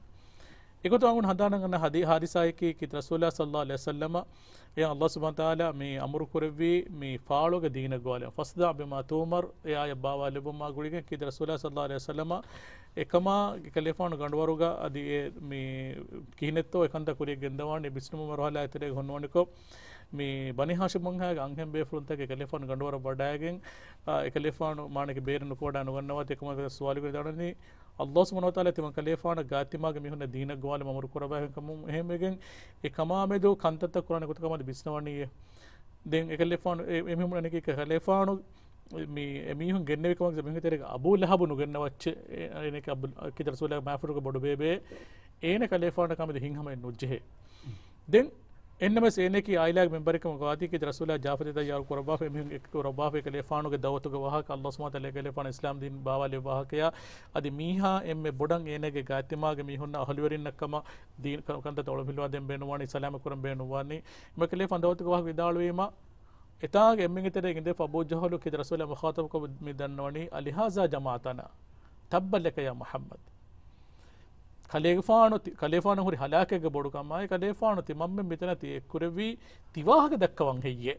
އެގޮތުން އަޅުގަނޑު ހަނދާނަށް ގަންނަ ހަދީ-، ހާދިސާއަކީ ކީރިތި ރަސޫލާ ޞައްލައްލާހު ޢަލައިހި ވަސައްލަމަ އެ ﷲ ސުބްޙާނަހޫ ވަތަޢާލާ މި އަމުރު ކުރެއްވީ މި ފާޅުގެ ދީނަށް ގޮވާލަން. ފަޞްދަޢް ބިމާ ތުއުމަރު އެ އާޔަތް ބާވާލެއްވުމާ ގުޅިގެން ކީރިތި ރަސޫލާ ޞައްލައްލާހު ޢަލައިހި ވަސައްލަމަ އެކަމާ އެކަލޭފާނު ގަނޑުވަރުގަ އަދި އެ މި ކިހިނެއްތޯ އެކަންތައް ކުރިޔަށް ގެންދަވާނީ ބިސްނުމު މަރުހަލާ އެތެރޭގަ ހުންނަވަނިކޮށް، މި ބަނީ ހާޝިމް ވަންހާގެ އަންހެން ބޭފުޅުންތަކެއް އެކަލޭފާނު ގަނޑުވަރަށް ވަޑައިގެން، އާ، އެކަލޭފާނު މާނައަކީ ބޭރަށް ނުކުމެވަޑައި ނުގަންނަވާތީ އެކަމަކު ސުވާލު ކުރި ދާނަނީ، ﷲ ސުބްޙާނަހޫ ވަތަޢާލާ ތިމަން ކަލޭފާނަށް ގާތްތިމާގެ މީހުންނަށް ދީނަށް ގޮވާލަން އަމުރު ކުރައްވާފަ ކަމުން އެހެންވެގެން، އެ ކަމާމެދު ކަންތައްތައް ކުރާނެ ގޮތަކަށް މަދު ބިސްނަވަނީ. ދެން އެކަލޭފާނު، އެ، އެމީހުން އަނެކީ ކަލޭފާނު މި އެމީހުން ގެންނެވި ކަމަކު މީހުންގެ ތެރޭގަ އަބޫ ލަހަބު ނުގެންނަވައްޗޭ، އޭނައަކީ އަބު، ކީރިތި ރަސޫލާގެ މާފަރުގެ ބޮޑުބޭބެ، އޭނަ ކަލޭފާނަށް ކަމެދު ހިތްހަމައެއް ނުޖެހޭ. ދެން އެންނަމެސް އޭނައަކީ އާއިލާގެ މެމްބަރެއްކަމަށް ގާތީ ކީރިތި ރަސޫލާ ޖާފަތެއް ތައްޔާރު ކުރައްވާފަ، އެމީހުން އެއްކޮށް ކުރައްވާފަ ކަލޭފާނުގެ ދައުވަތުގެ ވާހަކަ، ﷲ ސުބްޙާނަހޫ ވަތަޢާލާ ކަލޭފާނަށް އިސްލާމް ދީން ބާވާލެއްވި ވާހަކަޔާ، އަދި މީހާ އެންމެ ބޮޑަށް އޭނަގެ ގާތްތިމާގެ މީހުންނަށް އަހުލުވެރިންނަށްކަމަށް ދީން ކަ-، ކަންތައްތައް އޮޅުންފިލުވާ ދޭން ބޭނުންވާނީ، ސަލާމަތް ކުރަން ބޭނުންވާނީ. އެމީހުން ކަލޭފާނު ދައުވަތުގެ ވާހަކަ ވިދާޅުވީމަ، އެތާނގަ އެންމެންގެ ތެރޭގަ އިނދެފަ އަބޫ ޖަހުލު ކީރިތި ރަސޫލާ މުޚާޠަބުކޮށް މި ދަންނަވަނީ، "ألهذا جمعتنا؟ تبا لك يا محمد." ކަލޭގެފާނު ތި-، ކަލޭފާނު ހުރި ހަލާކެއްގެ ބޮޑުކަމާއި، ކަލޭފާނު ތި މަންމެން މިތަނަށް ތި އެއްކުރެއްވީ ތި ވާހަކަ ދައްކަވަން ހެއްޔޭ؟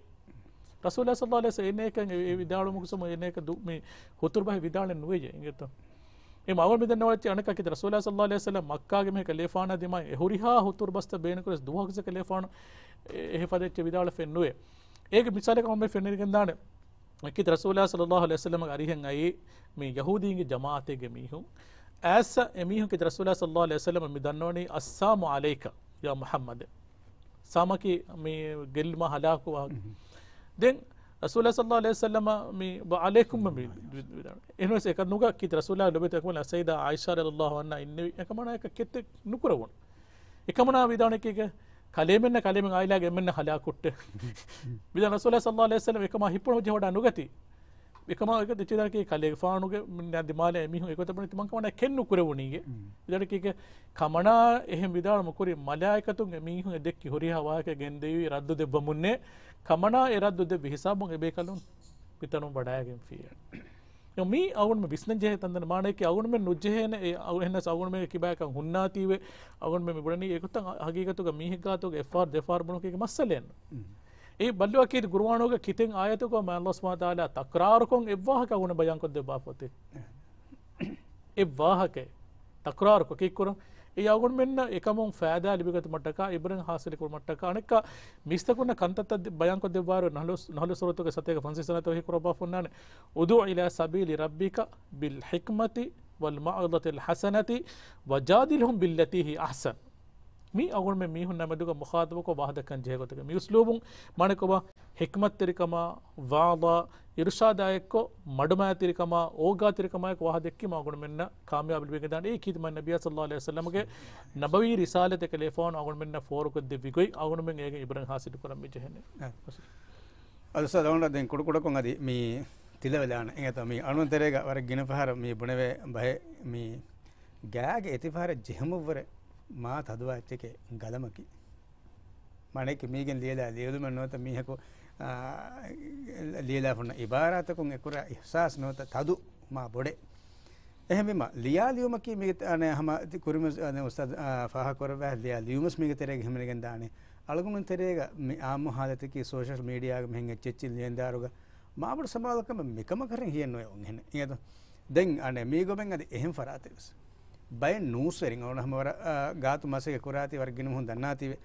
ރަސޫލާ ޞައްލައްލާހު ޢަލައިހި ވަސައްލަމަ އޭނައަކަށް އެ، އެ ވިދާޅުވުމުގެ ސަމަ އޭނައަކަށް ދު-، މި ހުތުރު ބަހެއް ވިދާޅެއް ނުވެއްޖެ އިނގޭތޯ؟ އެ މަގުން މި ދަންނަވާލައްޗި އަނެއްކާ ކީރިތި ރަސޫލާ ޞައްލައްލާހު ޢަލައިހި ވަސައްލަމަ މައްކާގެ މީހުން ކަލޭފާނާ ދިމާއިން އެ ހުރިހާ ހުތުރު ބަސްތައް ބޭނުންކުރެސް ދުވަހަކުވެސް ކަލޭފާނު އެ، އެހެ ފަދަ އެއްޗެއް ވިދާޅުވެފައެއް ނުވޭ. އޭގެ މިސާލަކަށް މަންމަ ފެންނަން ގެންދާނެ. ކީރިތި ރަސޫލާ ޞައްލައްލާހު ޢަލައިހި ވަސައްލަމަގެ އަރިހަށް އައީ މި ޔަހޫދީންގެ ޖަމާޢަތެއްގެ މީހުން. އައިސް އެމީހުން ކީރިތި ރަސޫލާ ޞައްލައްލާހު ޢަލައިހި ވަސައްލަމަ މި ދަންނަވަނީ، "السام عليك يا محمد." ސާމަކީ މި ގެއްލުމާ ހަލާކުވާ. ދެން ރަސޫލާ ޞައްލައްލާހު ޢަލައިހި ވަސައްލަމަ މި ވަޢަލައިކުމް މި ވިދާޅުވި. އެހެންވެސް އެކަން ނުގަ ކީރިތި ރަސޫލާ ލޮބުވެތި އަކުމަލް އައްސައްޔިދާ ޢާއިޝާ ރަޟިޔައްލާހު ޢަންހާ އިންނެވި. އެކަމަނާ އެކަ ކެތެއް ނުކުރެވުނު. އެކަމަނާ ވިދާޅުވަނީ ކީކޭ؟ ކަލޭމެންނަށް ކަލޭމެން އާއިލާގެ އެންމެންނަށް ހަލާކު ހުއްޓޭ. ވިދާ ރަސޫލާ ޞައްލައްލާހު ޢަލައިހި ވަސައްލަމަ އެކަމާ ހިއްޕުނު ޖެހިވަޑައި ނުގަތީ. އެކަމާ އެކަ ދެއްޗެދާކީ ކަލޭގެފާނުގެ މި-، ދިމާލަށް އެމީހުން އެގޮތަށް ބުނި ތިމަން ކަމަނާ ކެން ނުކުރެވުނީގެ. އިދަނީކީ ކަމަނާ އެހެން ވިދާޅުމަ ކުރި މަލާއިކަތުން އެމީހުން އެ ދެއްކި ހުރިހާ ވާހަކަ ގެންދެވި ރައްދު ދެއްވަމުންނޭ. ކަމަނާ އެ ރައްދު ދެއްވި ހިސާބުން އެބޭކަލުން މިތަނުން ވަޑައިގެންފިއޭ. މީ އަޅުގަނޑުމެން ވިސްނަން ޖެހޭ ތަންތަން މާނައަކީ އަޅުގަނޑުމެން ނުޖެހޭނެ އެ އަޅު-، އެހެނަސް އަޅުގަނޑުމެންގެ ކިބާކަން ހުންނާތީވެ އަޅުގަނޑުމެން މި ބުނަނީ އެގޮތަށް ހަގީގަތުގަ މީހެއްގާތުގަ އެއްފަހަރު ދެފަހަރު ބުނުކީގެ މައްސަލައެއްނު. އެ ބައްލުވަކީ ގުރުއާނުގަ ކިތެއް އާޔަތަކު މާ ﷲ ސުބްޙާނަހޫ ވަތަޢާލާ ތަކްރާރުކޮށް އެއްވާހަކަ އަޅުގަނޑު ބަޔާންކޮށްދެއްވާފަތި. އެއްވާހަކަ ތަކްރާރުކޮށް ކީއްކުރަން؟ އެ އަޅުގަނޑުމެންނަށް އެކަމުން ފައިދާ ލިބިގަތުމަށްޓަކާ، އިބްރަތް ހާސިލުކުރުމަށްޓަކާ، އަނެއްކާ މީސްތަކުންނަށް ކަންތައްތައް ބަޔާންކޮށްދެއްވާއިރު ނަހްލު، ނަހްލު ސޫރަތުގެ ސަތޭކަ ފަންސަވީސް ވަނަ އާޔަތުގައި ކުރައްވާފަ ހުންނާނެ. ادع إلى سبيل ربك بالحكمة والموعظة الحسنة وجادلهم بالتي هي أحسن. މީ އަޅުގަނޑުމެން މީހުންނާ މެދުގަ މުޚާޠަބުކޮށް ވާހަކަ ދައްކަން ޖެހޭ ގޮތަކަށް މި އުސްލޫބުން މާނަކޮށް ހިކްމަތްތެރިކަމާ، ވަޢުޡާ، އިރުޝާދާ އެއްކޮށް، މަޑުމައިތިރިކަމާ، އޯގާތިރިކަމާއެކު ވާހަކަ ދެއްކީމަ އަޅުގަނޑުމެންނަށް ކާމިޔާބު ލިބިގެންދާނެ. އެއީ ކީރިތި މާތް ނަބިއްޔާ ޞައްލަﷲު ޢަލައިހި ވަސައްލަމްގެ ނަބަވީ ރިސާލަތެއް ކަލޭފާނު އަޅުގަނޑުމެންނަށް ފޯރުކޮށްދެއްވި ގޮތް އަޅުގަނޑުމެން އޭގެ އިބްރަތް ހާސިލު ކުރަން މި ޖެހެނީ. އަ. އަދި އުސްތާޛު އަޅުގަނޑަށް ދެން ކުޑަކުޑަކޮށް އަދި މި ތިލަވެލާނެ. އެނގޭތޯ މި އަޅުގަނޑު ތެރޭގަ ވަރަށް ގިނަ ފަހަރަށް މި ބުނެވޭ ބަހެއް މި ގާގެ އެތިފަހަރަށް ޖެހުމަށްވުރެ މާ ތަދުވާ އެއްޗެކޭ ގަލަމަކީ. މާނައަކީ މީގެން ލިޔެލާ ލިޔެލުމެއް ނުވަތަ މީހަކު، އާ، ލިޔެލާފަ ހުންނަ އިބާރާތަކުން އެކުރާ އިޙްސާސް ނުވަތަ ތަދު މާ ބޮޑޭ. އެހެންވީމަ، ލިޔާ ލިޔުމަކީ މީގެ ތެ-، އަނެއް ހަމަ ތި ކުރިންވެސް، އަނެއް އުސްތާޛު، އާ، ފާހަގަކުރައްވާ ލިޔާ ލިޔުމަސް މީގެ ތެރޭގަ ހިމެނިގެން ދާނެ. އަޅުގަނޑު ތެރޭގަ މި އާއްމު ހާލަތަކީ ސޯޝަލް މީޑިއާގަ މިހެން އެއްޗެއްޗިން ލިޔެންދާއިރުގަ މާބޮޑު ސަމާލުކަމެއް މިކަމަކަށް ހިޔެއްނުވޭ އޮންހެނެއް. އިނގޭތޯ؟ ދެން އަނެއް މީގޮމެން އަދި އެހެން ފަރާތެއް ވެސް. ބައެއް ނޫސްވެރިން އަޅުގަނޑު ހަމަ ވަރަށް، އާ، ގާތު މަސައްކަތް ކުރާތީ ވަރަށް ގިނަ މީހުން ދަންނާތީވެ.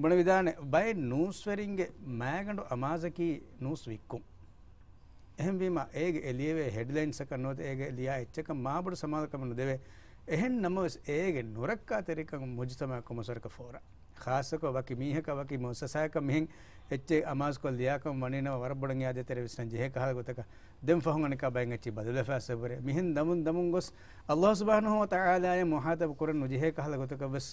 ބުނެވިދާނެ ބައެއް ނޫސްވެރިންގެ މާގަނޑު އަމާޒަކީ ނޫސް ވިއްކުން. އެހެންވީމަ، އޭގެ އެ ލިޔެވޭ ހެޑްލައިންސްއަކަށް ނުވަތަ އޭގެ ލިޔާ އެއްޗަކަށް މާބޮޑު ސަމާލުކަމެއް ނުދެވޭ. އެހެން ނަމަވެސް، އޭގެ ނުރައްކާތެރިކަން މުޖުތަމަޢަށް ކޮންމެސްވަރަކަށް ފޯރާ. ޚާއްޞަކޮށް ވަކި މީހަކަށް، ވަކި މުއައްސަސާއަކަށް މިހެން އެއްޗެއް އަމާޒުކޮށް ލިޔާކަމަށް ވަނީނަމަ، ވަރަށް ބޮޑަށް އެއާ ދޭތެރޭ ވިސްނަން ޖެހޭ ކަހަލަ ގޮތަކަށް. ދެން ފަހުން އަނެއްކާ ބައެއް އެއްޗެއް ބަދަލުވެފައިސް އެބަހުރޭ. މިހެން ދަމުން ދަމުން ގޮސް، ﷲ ސުބްޙާނަހޫ ވަތަޢާލާއަށް މުޚާޠަބު ކުރަން ނުޖެހޭ ކަހަލަ ގޮތަކަށް ވެސް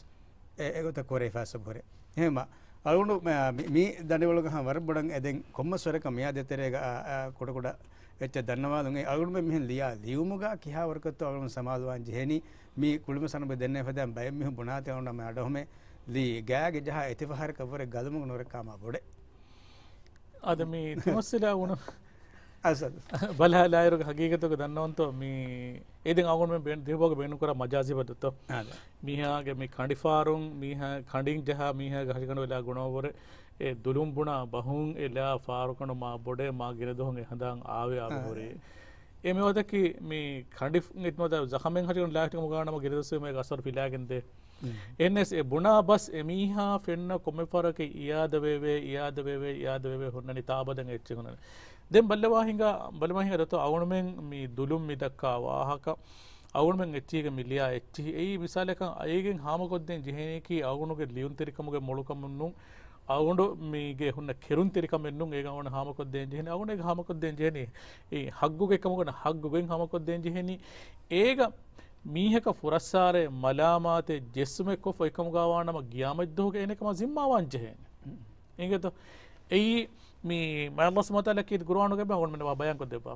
އެ، އެގޮތަށް ކުރެވިފައިސް އެބަހުރޭ. އެހެންވީމަ، އަޅުގަނޑު މި، މި ދަނޑިވަޅުގަ ހަމަ ވަރަށް ބޮޑަށް އެދެން ކޮންމެސްވަރަކަށް މިއާ ދޭތެރޭގަ، އާ، އާ، ކުޑަކުޑަ އެއްޗެއް ދަންނަވާލުން. އެ އަޅުގަނޑުމެން މިހެން ލިޔާ ލިޔުމުގަ ކިހާވަރަކަށްތޯ އަޅުގަނޑު ސަމާލުވާން ޖެހެނީ. މީ ކުޅިމަސް އަނބު ދެންނެވި ފަދައިން ބައެއް މީހުން ބުނާތީ އަޅުގަނޑު މި އަޑުހަމަ ލީ ގާގެ ޖަހާ އެތިފަހަރަކަށްވުރެ ގަލަމުގެ ނުރައްކާ މާ ބޮޑޭ. އަދި މި ތިމައްސަލަ އުނު އަސަދު. ބަލާލާއިރުގެ ހަގީގަތުގަ ދަންނަވަންތޯ މި އެ ދެން އަޅުގަނޑުމެން ބޭނު-، ދިހަ ބަހުގަ ބޭނުންކުރާ މަޖާޒީ ބަދަލުތޯ. އާދެ. މީހާގެ މި ކަނޑިފާރުން، މީހާ ކަނޑިން ޖަހާ މީހާގެ ހަށިގަނޑު އެލާ ގުނަވަށްވުރެ އެ ދުލުން ބުނާ ބަހުން އެލާ ފާރުކަނޑު މާ ބޮޑޭ މާ ގިނަ ދުވަހުން އެ ހަނދާން އާވެ އާވެ އާ. ހުރީ. އެ މި ވަދަކީ މި ކަނޑި ނުވަތަ ޒަޚަމެއް ހަށިގަނޑު ލާހިތުގަ ގާނަމަ ގިނަ ދުވަސް މޭގެ އަސަރު ފިލާގެން ދޭ. އެހެންނަސް އެ ބުނާ ބަސް އެ މީހާ ފެންނަ ކޮންމެ ފަހަރަކީ އިއާދަވެވޭ، އިއާދަވެވޭ، އިއާދަވެވޭ ހުންނަނީ ތާއަބަދަށް އެ އެއްޗެއް ހުންނަނީ. ދެން ބައްލަވާ ހިނގާ، ބައްލަވާ ހިނގާ ދޮތޯ އަޅުގަނޑުމެން މި ދުލުން މި ދައްކާ ވާހަކަ، އަޅުގަނޑުމެން އެއްޗީގަ މި ލިޔާ އެއްޗިހި. އެއީ މިސާލަކަށް އޭގެން ހާމަކޮށްދޭން ޖެހެނީކީ އަޅުގަނޑުގެ ލިޔުންތެރިކަމުގެ މޮޅުކަމުން ނޫން، އަޅުގަނޑު މީގެ ހުންނަ ކެރުންތެރިކަމެއް ނޫން، އޭގަ އަޅުގަނޑު ހާމަކޮށްދޭން ޖެހެނީ، އަޅުގަނޑު އޭގަ ހާމަކޮށްދޭން ޖެހެނީ އެ ހައްގުގެ ކަމުގަ ހައްގުގެން ހާމަކޮށްދޭން ޖެހެނީ. އޭގަ މީހަކަށް ފުރައްސާރައެއް މަލާމާތެއް ޖެއްސުމެއް ކޮށްފަ އެކަމުގަ ވާނަމަ ގިޔާމަތްދުވަހުގެ އޭނަ އެކަމާ ޒިންމާވާން ޖެހޭނެ. އިނގޭތޯ؟ އެއީ މި މާތް ﷲ ސުބްޙާނަހޫ ވަތަޢާލާ ކީރިތި ގުރުއާނުގަ އަޅުގަނޑުމެން ބަޔާންކޮށްދެއްވާ.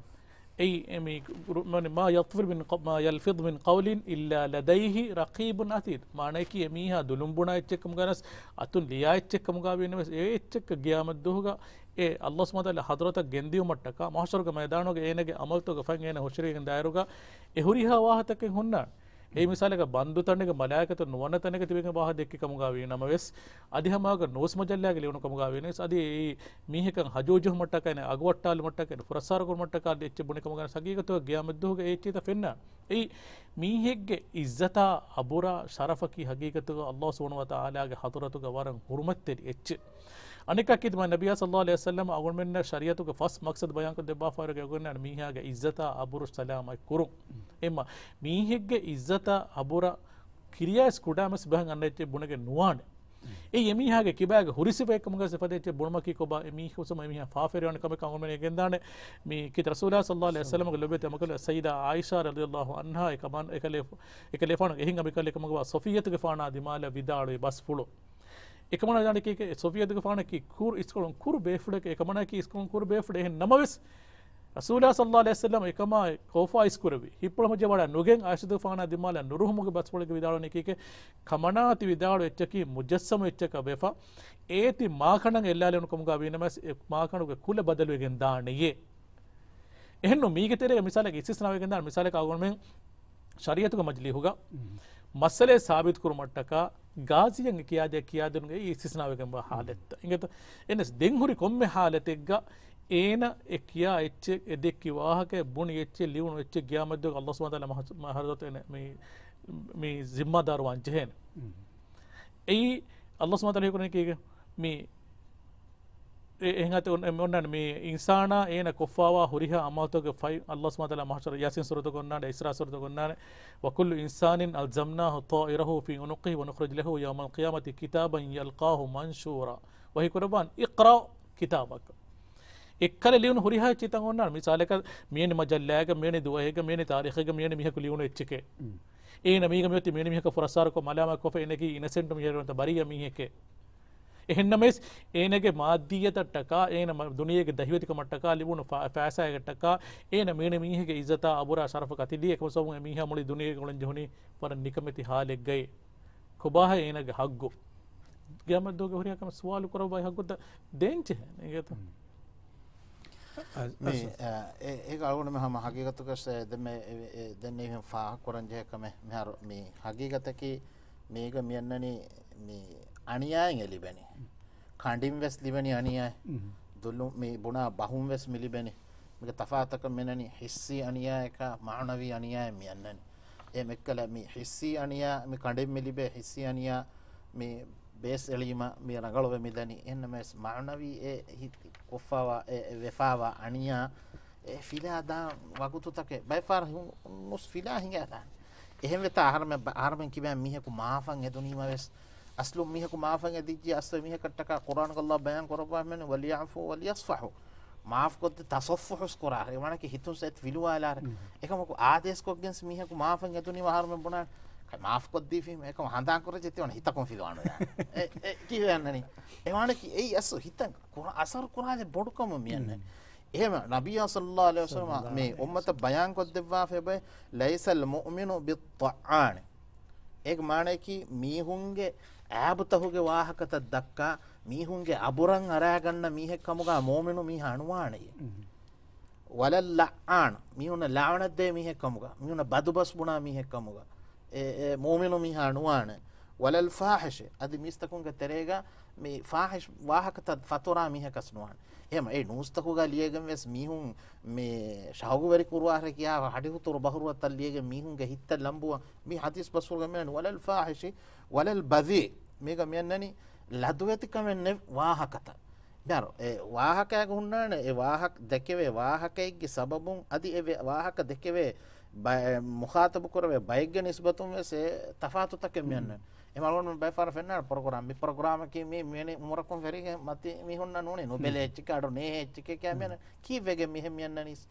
އެއީ އެ މި ގުރު-، މަނި، ما يلفظ من ق-، ما يلفظ من قول إلا لديه رقيب عتيد. މާނައަކީ އެ މީހާ ދުލުން ބުނާ އެއްޗެއްކަމުގަ ނަސް އަތުން ލިޔާ އެއްޗެއްކަމުގަ ވީނަމަވެސް އެ އެއްޗެއްކަ ގިޔާމަތްދުވަހުގަ އެ ﷲ ސުބްޙާނަހޫ ވަތަޢާލާ ޙަޟްރަތަށް ގެންދިޔުމަށްޓަކާ މަޙްޝަރުގެ މައިދާނުގަ އޭނަގެ އަމަލުތަކުގެ ފަހެއް އޭނަ ހުށަހެޅިގެން ދާއިރުގަ އެ ހުރިހާ ވާހަކަތަކެއް ހުންނާނެ. އެއީ މިސާލަކަށް ބަންދު ތަނެއްގަ މަލާއިކަތުން ނުވަނަ ތަނެއްގަ ތިބެގެން ވާހަކަ ދެއްކި ކަމުގަ ވީނަމަވެސް، އަދި ހަމައަކަށް ނޫސް މަޖައްލާގެ ލިޔުނު ކަމުގަ ވީނަމަވެސް، އަދި އެއީ މީހަކަށް ހަޖޫ ޖެހުމަށްޓަކާ އޭނަ އަގުވައްޓާލުމަށްޓަކާ އޭނަ ފުރައްސާރަ ކުރުމަށްޓަކާ އެއްޗެއް ބުނި ކަމުގަ ވީނަމަވެސް ހަގީގަތުގަ ގިޔާމަތްދުވަހުގަ އެ އެއްޗިހިތައް ފެންނާނެ. އެއީ މީހެއްގެ އިއްޒަތާ އަބުރާ ޝަރަފަކީ ހަގީގަތުގަ ﷲ ސުބްޙާނަހޫ ވަތަޢާލާގެ ޙަޟްރަތުގަ ވަރަށް ޙުރުމަތްތެރި އެއްޗެއް. އަނެއްކާ ކީރިތި މާތް ނަބިއްޔާ ޞައްލަﷲު ޢަލައިހި ވަސައްލަމަ އަޅުގަނޑުމެންނަށް ޝަރީޢަތުގެ ފަސް މަޤްޞަދު ބަޔާންކޮށް ދެއްވާފައިވާ ގޮތުން މީހާގެ އިއްޒަތާ އަބުރު ސަލާމަތް ކުރުން. އެމަ މީހެއްގެ އިއްޒަތާ އަބުރަށް ކިރިޔާސް ކުޑަމެސް ބަހަން އަންނަ އެއްޗެއް ބުނެގެން ނުވާނެ. އެއީ އެމީހާގެ ކިބާގެ ހުރި ސިފައެއްކަމުގަ ސިފަދޭ އެއްޗެއް ބުނުމަކީ ކޮބާ އެމީހުން އެމީހާ ފާފަވެރިވާނެ ކަމެއް އަޅުގަނޑުމެން ގެންދާނެ. މި ކީރިތި ރަސޫލާ ޞައްލަﷲު ޢަލައިހި ވަސައްލަމަގެ ލޮބުވެތި އަމަކަލު ސައްޔިދާ ޢާއިޝާ ރަޟިޔަﷲު ޢަންހާ އެކަމަން އެކަލޭ-، އެކަލޭފާނުގެ އެހެން އަނބިކަލެއް ކަމުގަ ވާ ޞަފިއްޔަތުގެފާނާ ދިމާލަށް ވިދާޅުވި ބަސްފުޅު. އެކަމަނާ ދާނެކީ ޞަފިއްޔަތުގެފާނަކީ ކުރު އިސްކޮޅުން ކުރު ބޭފުޅެކޭ، އެކަމަނާއަކީ އިސްކޮޅުން ކުރު ބޭފުޅެއް. އެހެން ނަމަވެސް، ރަސޫލާ ޞައްލައްލާހު ޢަލައިހި ވަސައްލަމަ އެކަމާ ކޯފާ އިސްކުރެއްވި. ހިއްޕުޅު މަޖެއް ވަޑައި ނުގެން އާއިޝަތުގެފާނާ ދިމާލަށް ނުރުހުމުގެ ބަސްފުޅެއްގަ ވިދާޅުވަނީ ކީކޭ؟ ކަމަނާ ތި ވިދާޅު އެއްޗަކީ މުޖައްސަމު އެއްޗަކަށް ވެފަ. އޭ ތި މާކަނޑަށް އެއްލާލެވުނު ކަމުގަ ވީނަމަވެސް އެ މާކަނޑުގެ ކުލަ ބަދަލުވެގެން ދާނެޔޭ. އެހެންނު މީގެ ތެރޭގަ މިސާލަކަށް އިސްތިސްނާވެގެން ދާނެ. މިސާލަކަށް އަޅުގަނޑުމެން ޝަރީޢަތުގެ މަޖިލީހުގަ މައްސަލައެއް ސާބިތުކުރުމަށްޓަކާ ގާޒީއަށް އެ ކިޔާދިޔަ ކިޔާދިނުގެ އިސްތިސްނާވެގެންވާ ހާލަތްތައް. އިނގޭތޯ؟ އެންނަސް ދެން ހުރި ކޮންމެ ހާލަތެއްގަ އޭނަ އެ ކިޔާ އެއްޗެއް، އެ ދެއްކި ވާހަކައެއް، ބުނި އެއްޗެއް، ލިޔުނު އެއްޗެއް ގިޔާމަތްދުވަހު އައްލާހު ސުބްޙާނަހޫ ވަތަޢާލާ މަހަ-، މަހަށަރަ ދޯތަ އޭނަ މި، މި ޒިންމާދާރުވާން ޖެހޭނެ. އެއީ އައްލާހު ސުބްޙާނަހޫ ވަތަޢާލާ ހީކުރަނީ ކީކޭ؟ މި އެ-، އެހެން އަތެއް އޮން-، އެ-، އޮންނާނެ މި އިންސާނާ އޭނަ ކޮށްފާވާ ހުރިހާ އަމަލުތަކުގެ ފައި އައްލާހު ސުބްޙާނަހޫ ވަތަޢާލާ މަހަށަރަ ޔާސީން ސޫރަތުގަ އޮންނާނެ، އިސްރާ ސޫރަތުގަ އޮންނާނެ، وكل إنسان ألزمناه طائره في عنقه ونخرج له يوم القيامة كتابا يلقاه منشورا. ވަޙީ ކުރައްވާން، اقرأ كتابك. އެއްކަލަ ލިޔުނު ހުރިހާ އެއްޗެއްތައް އޮންނާނެ. މިސާލަކަށް، މިއެނި މަޖައްލާއެއްގަ، މިއެނި ދުވަހެއްގަ، މިއެނި ތާރީޚެއްގަ، މިއެނި މީހަކު ލިޔުނު އެއްޗެކޭ. އޭނަ މީގަ މިއޮތީ މިއެނި މީހަކަށް ފުރައްސާރަކޮށް މަލާމާތްކޮށްފަ އޭނައަކީ އިނަސެންޓު މީހެއް ނުވަތަ ބަރީއަ މީހެކޭ. އެހެންނަމަވެސް، އޭނަގެ މާއްދިއްޔަތަށްޓަކާ، އޭނަ މަ-، ދުނިޔޭގެ ދަހިވެތިކަމަށްޓަކާ ލިބުނު ފަ-، ފައިސާއަކަށްޓަކާ، އޭނަ މީނަ މީހެއްގެ އިއްޒަތާ އަބުރާ ޝަރަފަށް ކަތިލީ، އެކަމަކު ސަބަބުން އެ މީހާ މުޅި ދުނިޔޭގަ އުޅެން ޖެހުނީ ވަރަށް ނިކަމެތި ހާލެއްގައި. ކޮބާހޭ އޭނަގެ ހައްގު؟ ގިޔާމަތްދުވަހުގެ ހުރިހާ ކަމެއް ސުވާލު ކުރައްވާ އެ ހައްގުތައް ދޭން ޖެހޭނެ. އިނގޭތޯ؟ މި، އަ، އެ-، އޭގަ އަޅުގަނޑުމެން ހަމަ ހަގީގަތުގަ ދެންމެ އެ-، އެ-، ދެން އެހެން ފާހަގަކުރަން ޖެހޭ ކަމެއް މިހާރު މި ހަގީގަތަކީ މީގަ މިއަންނަނީ މި އަނިޔާއެއް އެ ލިބެނީ. ކަނޑިން ވެސް ލިބެނީ އަނިޔާއެއް. ދުލު-، މި ބުނާ ބަހުން ވެސް މި ލިބެނީ. މީގެ ތަފާތަކަށް މިއަންނަނީ ހިއްސީ އަނިޔާއަކާ މާނަވީ އަނިޔާއެއް މިއަންނަނީ. އެ މެއްކަލަ މި ހިއްސީ އަނިޔާ، މި ކަނޑިން މި ލިބޭ ހިއްސީ އަނިޔާ މި ބޭސް އެޅީމަ މި ރަނގަޅުވެ މިދަނީ. އެހެންނަމަވެސް މާނަވީ އެ ހި-، ކޮށްފާވާ އެ، އެ ވެފާވާ އަނިޔާ އެ ފިލާ ދާން ވަގުތުތަކެއް ބައެއް ފަހަރަށް ހު-، ނުސް ފިލާ ހިނގާދާނެ. އެހެން ވެތާ އަހަރެމެން ބަ-، އަހަރެމެން ކިބައިން މީހަކު މާފަން އެދުނީމަވެސް، އަސްލު މީހަކު މާފަން އެދިއްޖެ އަސްލު މީހަކަށްޓަކާ ޤުރްއާނުގަ ﷲ ބަޔާން ކުރައްވާފައިވަނީ، "ވަލްޔަޢުފޫ ވަލްޔަޞްފަޙޫ." މާފްކޮށްދޭ، ތަޞައްފުޙުސް ކުރާ. އެ ވާނަކީ ހިތުން ސައްތަ ފިލުވާލާރެ. އެކަމަކު އާދޭސްކޮށްގެންސް މީހަކު މާފަން އެދުނީމަ އަހަރެމެން ބުނާނެ، ކައި މާފްކޮށްދީފީމަ، އެކަމަ ހަނދާން ކުރައްޖެ ތިވަނަ ހިތަކުން ފިލުވާނު ދާނެ. އެ، އެ، ކީއްވެ އަންނަނީ؟ އެ ވާނަކީ އެއީ އަސްލު ހިތަށް ކުރާ އަސަރު ކުރާލެއް ބޮޑުކަމުން މިއަންނަނީ. އެހެން ނަބިއްޔާ ޞައްލައްލާހު ޢަލައިހި ވަސައްލަމަ މި އުއްމަތަށް ބަޔާންކޮށްދެއްވާފައި ބައެއް، "ليس المؤمن بالطعان." އޭގެ މާނައަކީ މީހުންގެ އައިބުތަކުގެ ވާހަކަތައް ދައްކާ، މީހުންގެ އަބުރަށް އަރާގަންނަ މީހެއް ކަމުގަ މުއުމިނު މީހާ ނުވާނެޔޭ. "ولا اللعان." މީހުންނަށް ލަޢުނަތްދޭ މީހެއް ކަމުގަ، މީހުންނަށް ބަދުބަސް ބުނާ މީހެއް ކަމުގަ، އެ، އެ، މުއުމިނު މީހާ ނުވާނެ. "ولا الفاحش." އަދި މީސްތަކުންގެ ތެރޭގަ މި ފާޙިޝް ވާހަކަތައް ފަތުރާ މީހަކަސް ނުވާނެ. އެހެމަ އެ ނޫސްތަކުގަ ލިޔެގެން ވެސް މީހުން މި ޝައުގުވެރި ކުރުވާހަރެ ކިޔާ ހަޑިހުތުރު ބަހުރުވަތައް ލިޔެގެން މީހުންގެ ހިތްތައް ލަނބުވަން މި ޙަދީޘް ބަސްފުޅުގަ މިއަންނަނީ، "ولا الفاحش ولا البذيء." މީގަ މިއަންނަނީ ލަދުވެތިކަމެއް ނެތް ވާހަކަތައް. މިހާރު އެ ވާހަކައިގަ ހުންނާނެ، އެ ވާހަކަ ދެކެވޭ ވާހަކައެއްގެ ސަބަބުން އަދި އެ ވެ-، ވާހަކަ ދެކެވޭ ބަ-، މުޚާޠަބު ކުރެވޭ ބައެއްގެ ނިސްބަތުން ވެސް އެ ތަފާތުތަކެއް މިއަންނަނީ. އެ މަޅުން ބައެއް ފަހަރަށް ފެންނާނެ ޕްރޮގްރާމް، މި ޕްރޮގްރާމަކީ މި މިވެނި އުމުރަކުން ފެރިގެން މަތި މީހުންނަށް ނޫނީ ނުބެލޭ އެއްޗެކޭ، އަޑު ނޭހޭ އެއްޗެކޭ ކިޔާ މިއަންނަނީ. ކީއްވެގެން މިހެން މިއަންނަނީސް؟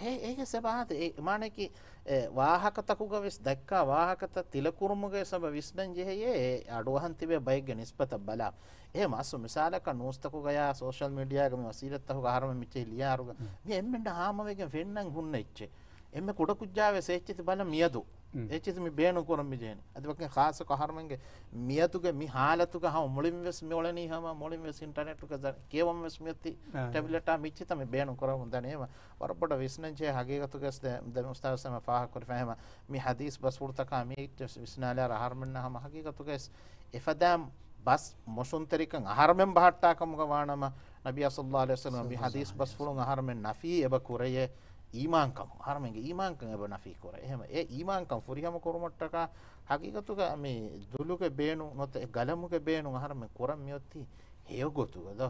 އެ-، އޭގެ ސަބަބު އެ މާނައަކީ، އެ، ވާހަކަތަކުގަ ވެސް ދައްކާ ވާހަކަތައް ތިލަކުރުމުގެ ސަބަބުން ވިސްނަން ޖެހެޔޭ، އެ އަޑުއަހަން ތިބޭ ބައެއްގެ ނިސްބަތަށް ބަލާ. އެހެމަ އަސްލު މިސާލަކަށް ނޫސްތަކުގަޔާ ސޯޝަލް މީޑިއާގަ މި ވަސީލަތްތަކުގަ އަހަރުމެން މިއްޗެހި ލިޔާއިރުގަ މި އެންމެންނަށް ހާމަވެގެން ފެންނަން ހުންނަ އެއްޗެއް. އެންމެ ކުޑަކުއްޖާ ވެސް އެ އެއްޗެތި ބަލަން މިއަދު. އެ އެއްޗެތި މި ބޭނުން ކުރަން މި ޖެހެނީ. އަދި ވަކިން ޚާއްޞަކޮށް އަހަރުމެންގެ މިއަދުގެ މި ހާލަތުގަ ހަމަ މުޅިން ވެސް މި އުޅެނީ ހަމަ މުޅިން ވެސް އިންޓަރނެޓުގަ ކިޔަވަން ވެސް މިއޮތީ ޓެބްލެޓާ މިއްޗިތައް މި ބޭނުން ކުރަމުން ދަނީ. އެހެމަ ވަރަށް ބޮޑަށް ވިސްނަން ޖެހޭ ހަގީގަތުގަސް ދެ-، ދެން އުސްތާޛު ވެސް ފާހަގަކުރި ފަހެމަ މި ޙަދީޘް ބަސްފުޅުތަކާ މި އެއްޗެއް ވިސްނާލާ އަހަރުމެންނަށް ހަމަ ހަގީގަތުގަސް އެފަދައިން ބަސް މޮށުންތެރިކަން އަހަރުމެން ބަހައްޓާ ކަމުގަ ވާނަމަ، ނަބިއްޔާ ޞައްލައްލާހު ޢަލައިހި ވަސައްލަމަ މި ޙަދީޘް ބަސްފުޅުން އަހަރުމެން ނަފީ އެބަ ކުރެޔޭ އީމާންކަމުން. އަހަރުމެންގެ އީމާންކަން އެބަ ނަފީ ކުރޭ. އެހެމަ އެ އީމާންކަން ފުރިހަމަ ކުރުމަށްޓަކާ ހަގީގަތުގަ މި ދުލުގެ ބޭނުން ނުވަތަ އެ ގަލަމުގެ ބޭނުން އަހަރުމެން ކުރަން މިއޮތީ ހެޔޮގޮތުގަ ދޯ؟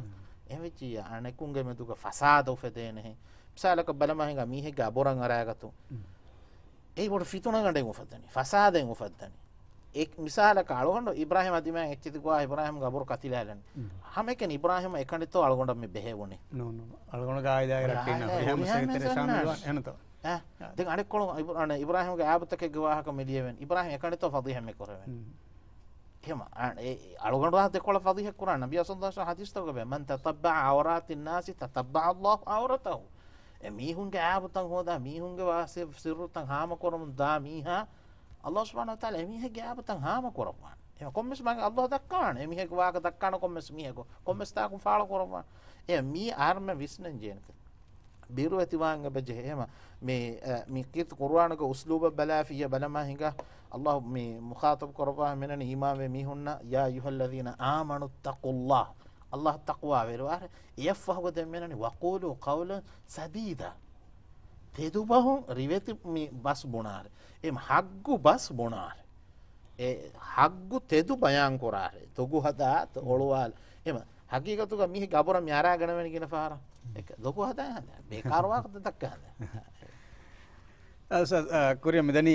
އެހެންވެއްޖިއްޔާ އަނެކުންގެ މެދުގަ ފަސާދަ އުފެދޭނެހެން. މިސާލަކަށް ބަލަމާ ހިނގާ މީހެއްގެ އަބުރަށް އަރާގަތުން. އެއީ ބޮޑު ފިތުނަގަނޑެއް އުފައްދަނީ، ފަސާދައެއް އުފައްދަނީ. އެ މިސާލަކަށް އަޅުގަނޑު އިބްރާހިމް އަދިމާ އެއްޗެތި ގޮވާ އިބްރާހިމްގެ އަބުރު ކަތިލާލަނީ. ހަމައެކަނި އިބްރާހިމް އެކަނިތޯ އަޅުގަނޑަށް މި ބެހެވުނީ؟ ނޫން، ނޫން. އަޅުގަނޑުގެ އާއިލާގެ ރައްޓެއް ނޫން. އެހެންތޯ؟ އެ، ދެން އަނެއްކޮޅު އިބް-، އަނެ، އިބްރާހިމްގެ އާބުތަކެއްގެ ވާހަކަ މި ލިޔެވެން. އިބްރާހިމް އެކަނިތޯ ފަޟީޙަތް މި ކުރެވެން. އެހެމަ، އަ، އެ، އަޅުގަނޑު ދެކޮޅަށް ފަޟީޙަތް ކުރާ ނަބިއްޔާ ޞައްލައްލާހު ޢަލައިހި ވަސައްލަމަ ޙަދީޘްތަކުގަ ބޭ، "من تتبع عورات الناس تتبع الله عورته." އެ މީހުންގެ އާބުތައް ހޯދާ، މީހުންގެ ވާ-، ސި-، ސިއްރުތައް ހާމަކުރަމުން ދާ މީހާ، އައްލާހު ސުބްޙާނަހު ވަތަޢާލާ އެމީހެއްގެ އާބުތައް ހާމަކުރައްވާނެ. އެ ކޮންމެސް މަގެއް އައްލާހު ދައްކާނެ. އެމީހެއްގެ ވާހަކަ ދައްކާނެ ކޮންމެސް މީހަކު. ކޮންމެސް ތާކުން ފާޅުކުރައްވާނެ. އެ މީ އަހަރުމެން ވިސްނަން ޖެހޭނެ ބިރުވެތިވާން އެބަޖެހޭ. އެހެމަ މި، އަ، މި ކީރިތި ޤުރުއާނުގެ އުސްލޫބަށް ބަލާފިއްޔާ ބަލަމާ ހިނގާ، އައްލާހު މި މުޚާޠަބު ކުރައްވާ މިނަނީ އީމާންވެ މީހުންނަށް، "يا أيها الذين آمنوا اتقوا الله." އައްލާހަށް ތަޤްވާ ވެރިވާރެ. އެއަށްފަހުގަ ދެން މިނަނީ، "وقولوا قولا سديدا." ތެދުބަހުން ރިވެތި މި ބަސް ބުނާރެ. އެ ހައްގު ބަސް ބުނާރެ. އެ ހައްގު ތެދު ބަޔާން ކުރާރެ. ދޮގު ހަދާ، އޮޅުވާލާ. އެމަ ހަގީގަތުގަ މީހެއްގެ އަބުރަށް މި އަރާ ގަނެވެނީ ގިނަ ފަހަރަށް. އެކަ-، ދޮގު ހަދާ ހަދާ. ބޭކާރު ވާހަކަ ދައްކާ ހަދާ. އަ، އުސްތާޛް، އަ، ކުރިއަށް މިދަނީ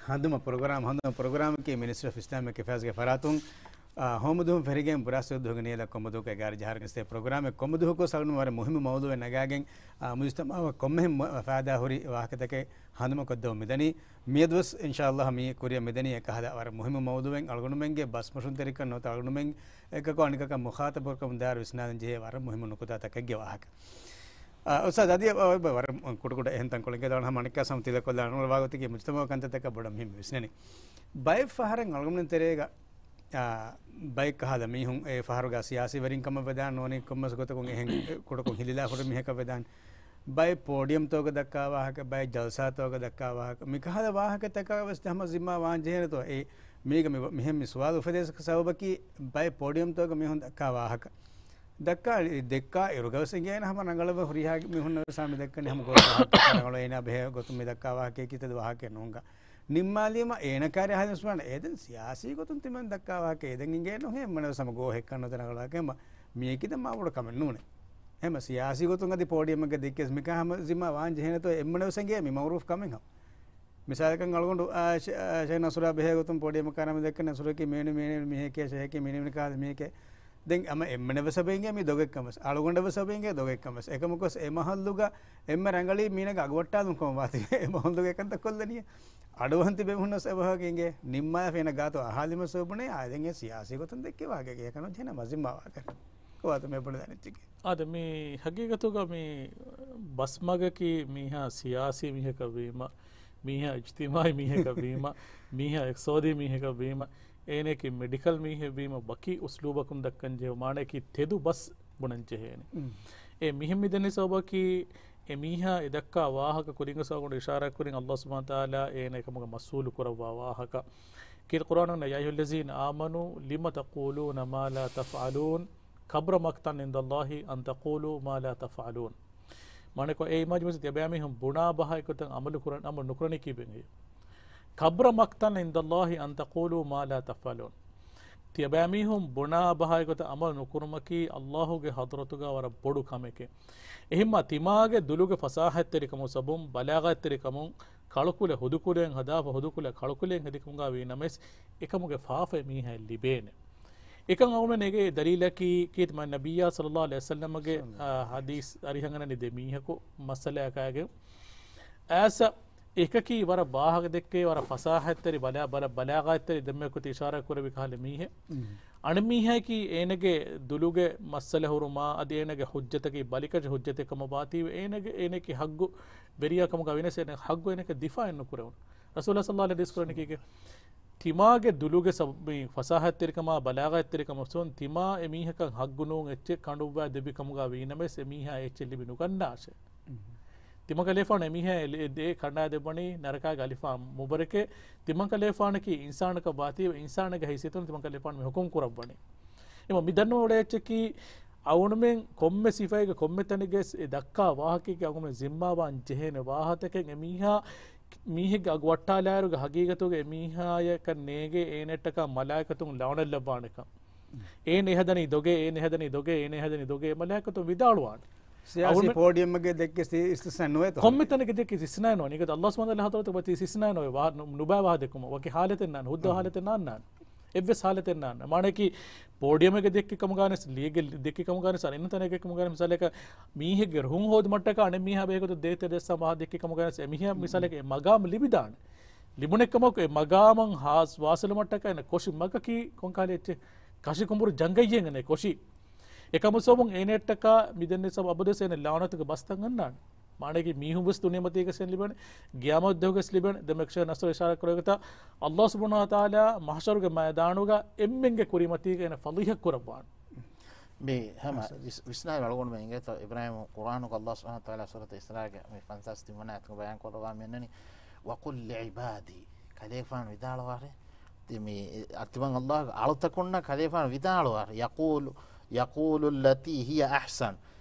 ހަނދުމަ ޕްރޮގްރާމް، ހަނދުމަ ޕްރޮގްރާމަކީ މިނިސްޓްރީ އޮފް އިސްލާމިކް އެފެއާޒްގެ ފަރާތުން، އަ، ހޯމަ ދުވަހުން ފެށިގެން ބުރާސް ދުވަހުގެ ނިޔަލަށް ކޮންމެ ދުވަހަކު އެގާރަ ޖަހާރަ ގެނެސްދޭ ޕްރޮގްރާމެއް. ކޮންމެ ދުވަހަކު ސަޅުން ވަރަށް މުހިއްމު މައުޟޫއެއް ނަގާގެން، އަ، މުޖުތަމަޢަށް ކޮންމެހެން މު-، ފައިދާ ހުރި ވާހަކަތަކެއް ހަނދުމަކޮށްދެމުން މިދަނީ. މިއަދުވެސް އިންޝާﷲ މި ކުރިއަށް މިދަނީ އެކަހަލަ ވަރަށް މުހިއްމު މައުޟޫއެއް. އަޅުގަނޑުމެންގެ ބަސްމޮށުންތެރިކަން ނުވަތަ އަޅުގަނޑުމެން އެކަކު އަނެކަކަށް މުޚާޠަބުކުރަމުން ދާއިރު ވިސްނާލަން ޖެހޭ ވަރަށް މުހިއްމު ނުކުތާތަކެއްގެ ވާހަކަ. އާ، އުސްތާޛް، އަދި އަ، އަ، ވަރަށް ކުޑަކުޑަ އެހެން ތަންކޮޅެއްގެ ދާން ހަމަ އަނެއްކާ ސަމަ ތިލަކޮށްލާނަން ވާގޮތަކީ މުޖުތަމަޢު ކަންތައްތަކަށް ބޮޑަށް މުހިއްމު ވިސްނަނީ. ބައެއް ފަހަރެއް އަޅުގަނޑުމެން ތެރޭގަ، އާ، ބައެއް ކަހަލަ މީހުން އެ ފަހަރުގަ ސިޔާސީ ވެރިން ކަމަށް ވެދާން ނޫނީ ކޮންމެސް ގޮތަކުން އެހެން ކުޑަކޮށް ހިލިލާ ހުރި މީހަކަށް ވެދާން. ބައެއް ޕޯޑިއަމްތަކުގަ ދައްކާ ވާހަކަ، ބައެއް ޖަލްސާތަކުގަ ދައްކާ ވާހަކަ، މިކަހަލަ ވާހަކަތަކަށް ވެސް ހަމަ ޒިންމާ ވާން ޖެހޭނެތޯ؟ އެ މީގަ މި-، މިހެން މި ސުވާލު އުފެދޭ ސަބަބަކީ ބައެއް ޕޯޑިއަމްތަކުގަ މީހުން ދައްކާ ވާހަކަ. ދައްކާ، ދެއްކާ އިރުގަ ވެސް އިނގޭނެ ހަމަ ރަނގަޅަށް ހުރިހާ މީހުންނަށް ވެސް މި ދައްކަނީ ހަމަ ގޮތް ވާހަކަ ރަނގަޅު އޭނާ ބެހޭ ގޮތުން މި ދައްކާ ވާހަކައަކީ ތެދު ވާހަކައެއް ނޫންކަން. ނިންމާލީމަ އޭނަ ކާރި އަހަލި ސުވާން އޭދެން ސިޔާސީ ގޮތުން ތިމަން ދައްކާ ވާހަކަ އޭދެން އިނގޭ ނުހޭ އެންމެނަވެސް ހަމަ ގޯހެއްކަން ނުތަނަގަޅާކެ މިއެކި ދަ މާ ބޮޑު ކަމެއް ނޫނެ. އެހެމަ ސިޔާސީ ގޮތުން އަދި ޕޯޑިއަމެއްގަ ދެއްކިޔަސް މިކާ ހަމަ ޒިންމާ ވާން ޖެހޭނެތޯ އެންމެނަވެސް އެނގޭ މި މައުރޫފް ކަމެއް ހަމަ. މިސާލަކަށް އަޅުގަނޑު، އާ، ޝޭ-، އާ، ޝޭހް ނަސްރާ ބެހޭ ގޮތުން ޕޯޑިއަމަކާ ނަމަ ދެއްކަން ނަސްރަކީ މީނި މީނި މީހެކޭ ޝޭހަކީ މީނި މީނި ކާލަ މީހެކޭ. ދެން އަމަ އެންމެނަވެސް އެބަ އިނގޭ މީ ދޮގެއްކަން ވެސް. އަޅުގަނޑަވެސް އެބަ އިނގޭ ދޮގެއްކަން ވެސް. އެކަމަކުވެސް އެ މަހައްލުގަ އެންމެ ރަނގަޅީ މީނަގެ އަގުވައްޓާލުން ކަމަށް ވާތީ އެ މަހައްލުގަ އެކަންތައް ކޮށްލަނީ. އަޑުއަހަން ތިބެމުންނަސް އެބަހަކީ އިނގޭ. ނިންމާފަ އޭނަ ގާތު އަހާލިމަސް އެބުނޭ އާދެން އެ ސިޔާސީ ގޮތުން ދެއްކި ވާގެ އެކަން ޖެހެނަ މަޒިންމާ ވާގެ. ކޮބާތަ މި ބުނެދާނެ އެއްޗެކޭ؟ އާދެ، މި ހަގީގަތުގަ މި ބަސްމަގަކީ މީހާ ސިޔާސީ މީހަކަށް ވީމަ، މީހާ އިޖްތިމާޢީ މީހަކަށް ވީމަ، މީހާ އިޤްތިޞާދީ މީހަކަށް ވީމަ، އޭނައަކީ މެޑިކަލް މީހެއް ވީމަ، ވަކި އުސްލޫބަކުން ދައްކަން ޖެހޭ، މާނައަކީ ތެދު ބަސް ބުނަން ޖެހޭނެ. އެ މިހެން މިދަނީ ސަބަބަކީ، އެ މީހާ އެ ދައްކާ ވާހަކަ ކުރިންގެ ސަބަބުން އިޝާރާތް ކުރިން އައްލާހު ސުބްޙާނަހު ވަތަޢާލާ އޭނަ އެކަމުގަ މަސްއޫލު ކުރައްވާ ވާހަކަ. ކީރިތި ޤުރްއާނުން، يا أيها الذين آمنوا لم تقولون ما لا تفعلون كبر مقتا عند الله أن تقولوا ما لا تفعلون. މާނަކޮށް، އޭ އީމާންވެރި ތިޔަބައިމީހުން ބުނާ ބަހާއި ގޮތަށް ޢަމަލު ކުރަން، ޢަމަލު ނުކުރަނީ ކީއްވެގެން؟ كبر مقتا عند الله أن تقولوا ما لا تفعلون. ތިޔަބައިމީހުން ބުނާ ބަހާއި ގޮތަށް ޢަމަލު ނުކުރުމަކީ އައްލާހުގެ ޙަޟްރަތުގަ ވަރަށް ބޮޑު ކަމެކޭ. އެހެންމާ ތިމާގެ ދުލުގެ ފަސާހަތްތެރިކަމުން ސަބަބުން، ބަލާޣަތްތެރިކަމުން، ކަޅުކުލަ ހުދުކުލައިން ހަދާފަ ހުދުކުލަ ކަޅުކުލައިން ހެދިކަމުގަ ވީ ނަމަވެސް، އެކަމުގެ ފާފަ އެމީހާއަށް ލިބޭނެ. އެކަން އަޅުގަނޑުމެން ނެގޭ ދަލީލަކީ ކީރިތި މާތް ނަބިއްޔާ ޞައްލައްލާހު ޢަލައިހި ވަސައްލަމަގެ، އާ، ޙަދީޘް އަރިހަށް އަންނަނީ ދެ މީހަކު މައްސަލައަކާގެން. އައިސް އެކަކީ ވަރަށް ވާހަކަ ދެއްކޭ، ވަރަށް ފަސާހަތްތެރި ބަލާ-، ބަލާ-، ބަލާޣަތްތެރި ދެންމެ ކުތި އިޝާރާތް ކުރެއްވި ކަހަލަ މީހެއް. އަނެއް މީހަކީ އޭނަގެ ދުލުގެ މައްސަލަ ހުރުމާ، އަދި އޭނަގެ ޙުއްޖަތަކީ ބަލިކަށި ޙުއްޖަތެއް ކަމަށް ވާތީވެ، އޭނަގެ، އޭނައަކީ ޙައްގު ވެރިޔާ ކަމުގަ ވިޔަސް އޭނަ ޙައްގު އޭނައަކަށް ދިފާޢެއް ނުކުރެވުނު. ރަސޫލާ ޞައްލައްލާހު ޢަލައިހި ވަސައްލަމަ ޙަދީޘް ކުރަނީ ކީކޭ؟ ތިމާގެ ދުލުގެ ސަބަ-، މި ފަސާހަތްތެރިކަމާ، ބަލާޣަތްތެރިކަމަށް ތިމާ އެމީހަކަށް ޙައްގު ނޫން އެއްޗެއް ކަނޑުއްވާ ދެއްވި ކަމުގަ ވީ ނަމަވެސް، އެމީހާ އެއްޗެއް ލިބި ނުގަންނާށޭ. ތިމަންކަލޭފާނު އެމީހާ އެ ލި-، އެ ދޭ ކަނޑާ ދެއްވަނީ ނަރަކާގެ އަލިފާން މުބަރަކޭ. ތިމަންކަލޭފާނަކީ އިންސާނަކަށް ވާތީވެ، އިންސާނެއްގެ ހައިސިއްޔަތުން ތިމަންކަލޭފާނު މި ޙުކުމް ކުރައްވަނީ. އެމަ މި ދަންނަވަޑަ އެއްޗަކީ، އަޅުގަނޑުމެން ކޮންމެ ސިފައެއްގެ ކޮންމެ ތަނެއްގެ އެ ދައްކާ ވާހަކައެއްގެ އަޅުގަނޑުމެން ޒިންމާވާން ޖެހޭނެ ވާހަކަތަކެއް އެމީހާ މީހެއްގެ އަގު ވައްޓާލާއިރުގެ ހަގީގަތުގަ އެމީހާޔަކަށް ނޭނގޭ އޭނައަށްޓަކާ މަލާއިކަތުން ލަޢުނަތް ލައްވާނެކަން. އޭނަ އެހަދަނީ ދޮގޭ، އޭނަ އެހަދަނީ ދޮގޭ، އޭނަ އެހަދަނީ ދޮގޭ، މަލާއިކަތުން ވިދާޅުވާނެ. ސިޔާސީ އަޅުގަނޑު ޕޯޑިއަމްގެ ދެއްކި ސި-، އިސްތިސްނާ ނުވޭތޯ؟ ކޮންމެ ތަނެއްގެ ދެއްކި އިސްތިސްނާ ނުވާނެ. އިނގޭތޯ އައްލާހު ސުބްޙާނަހު ވަތަޢާލާ ޙަޟްރަތުގަ ވަތީ އިސްތިސްނާ ނުވޭ. ނުބައި ވާހަ ދެއްކުމަށް. ވަކި ޙާލަތެއް ނާން. ހުއްދަ ޙާލަތެއް ނާންނާނެ. އެއްވެސް ޙާލަތެއް ނާން. މާނައަކީ، ޕޯޑިއަމެއްގަ ދެއްކި ކަމުގަ ވެސް، ލީގެއް ދެއްކި ކަމުގަ ވެސް، އަނެއް ތަނެއް ދެއްކި ކަމުގަ ވެސް، މިސާލަކަށް މީހެއްގެ ރުހުން ހޯދުމަށްޓަކާ އަނެއް މީހާ ބެހޭގޮތަށް ދޭތެރޭ ދެއްސާ ވާހަ ދެއްކި ކަމުގަ ވެސް، އެމީހާ މިސާލަކަށް އެ މަގާމު ލިބިދާނެ. ލިބުނެއްކަމަކު އެ މަގާމަށް ހާސް ވާސިލުމަށްޓަކާ އޭނަ ކޮށި މަގަކީ ކޮންކަހަލަ އެއްޗެއް؟ ކަށި ކުނބުރު ޖަނގައްޔެއް އޭނަ ކޮށީ. އެކަމު ސަބަބުން އޭނައަށްޓަކާ މިދެންނެވި ސަބަބު އަބަދުވެސް އޭނަ ލަޢުނަތުގެ ބަސްތައް އަންނާނެ. މާނައަކީ މީހުން ވެސް ދުނިޔެމަތީގަސް ލިބެނެ، ގިޔާމަތް ދުވަހުގަސް ލިބެނެ. ދެން މިކަމަށް ނަސްރު އިޝާރާތް ކުރެވިގޮތަށް ﷲ ސުބްޙާނަހޫ ވަތަޢާލާ މަޙްޝަރުގެ މައިދާނުގަ އެންމެންގެ ކުރިމަތީގަ އޭނަ ފަޟީޙަތް ކުރައްވާނެ. މި ހަމަ ވިސް-، ވިސްނާލި އަޅުގަނޑުމެން އިނގޭތޯ އިބްރާހީމް ޤުރްއާނުގަ ﷲ ސުބްޙާނަހޫ ވަތަޢާލާ ސޫރަތު އިސްރާގެ މި ފަންސާސް ތިންވަނަ އާޔަތުގަ ބަޔާން ކުރައްވާ މި އަންނަނީ، وَقُل لِّعِبَادِي، ކަލޭގެފާނު ވިދާޅުވާށޭ. ތި-، މި، އަ، ތިމަން ﷲ ގެ އަޅުތަކުންނަށް ކަލޭގެފާނު ވިދާޅުވާށޭ. يَقُولُ، يَقُولُ الَّتِي هِيَ أَحْسَنُ.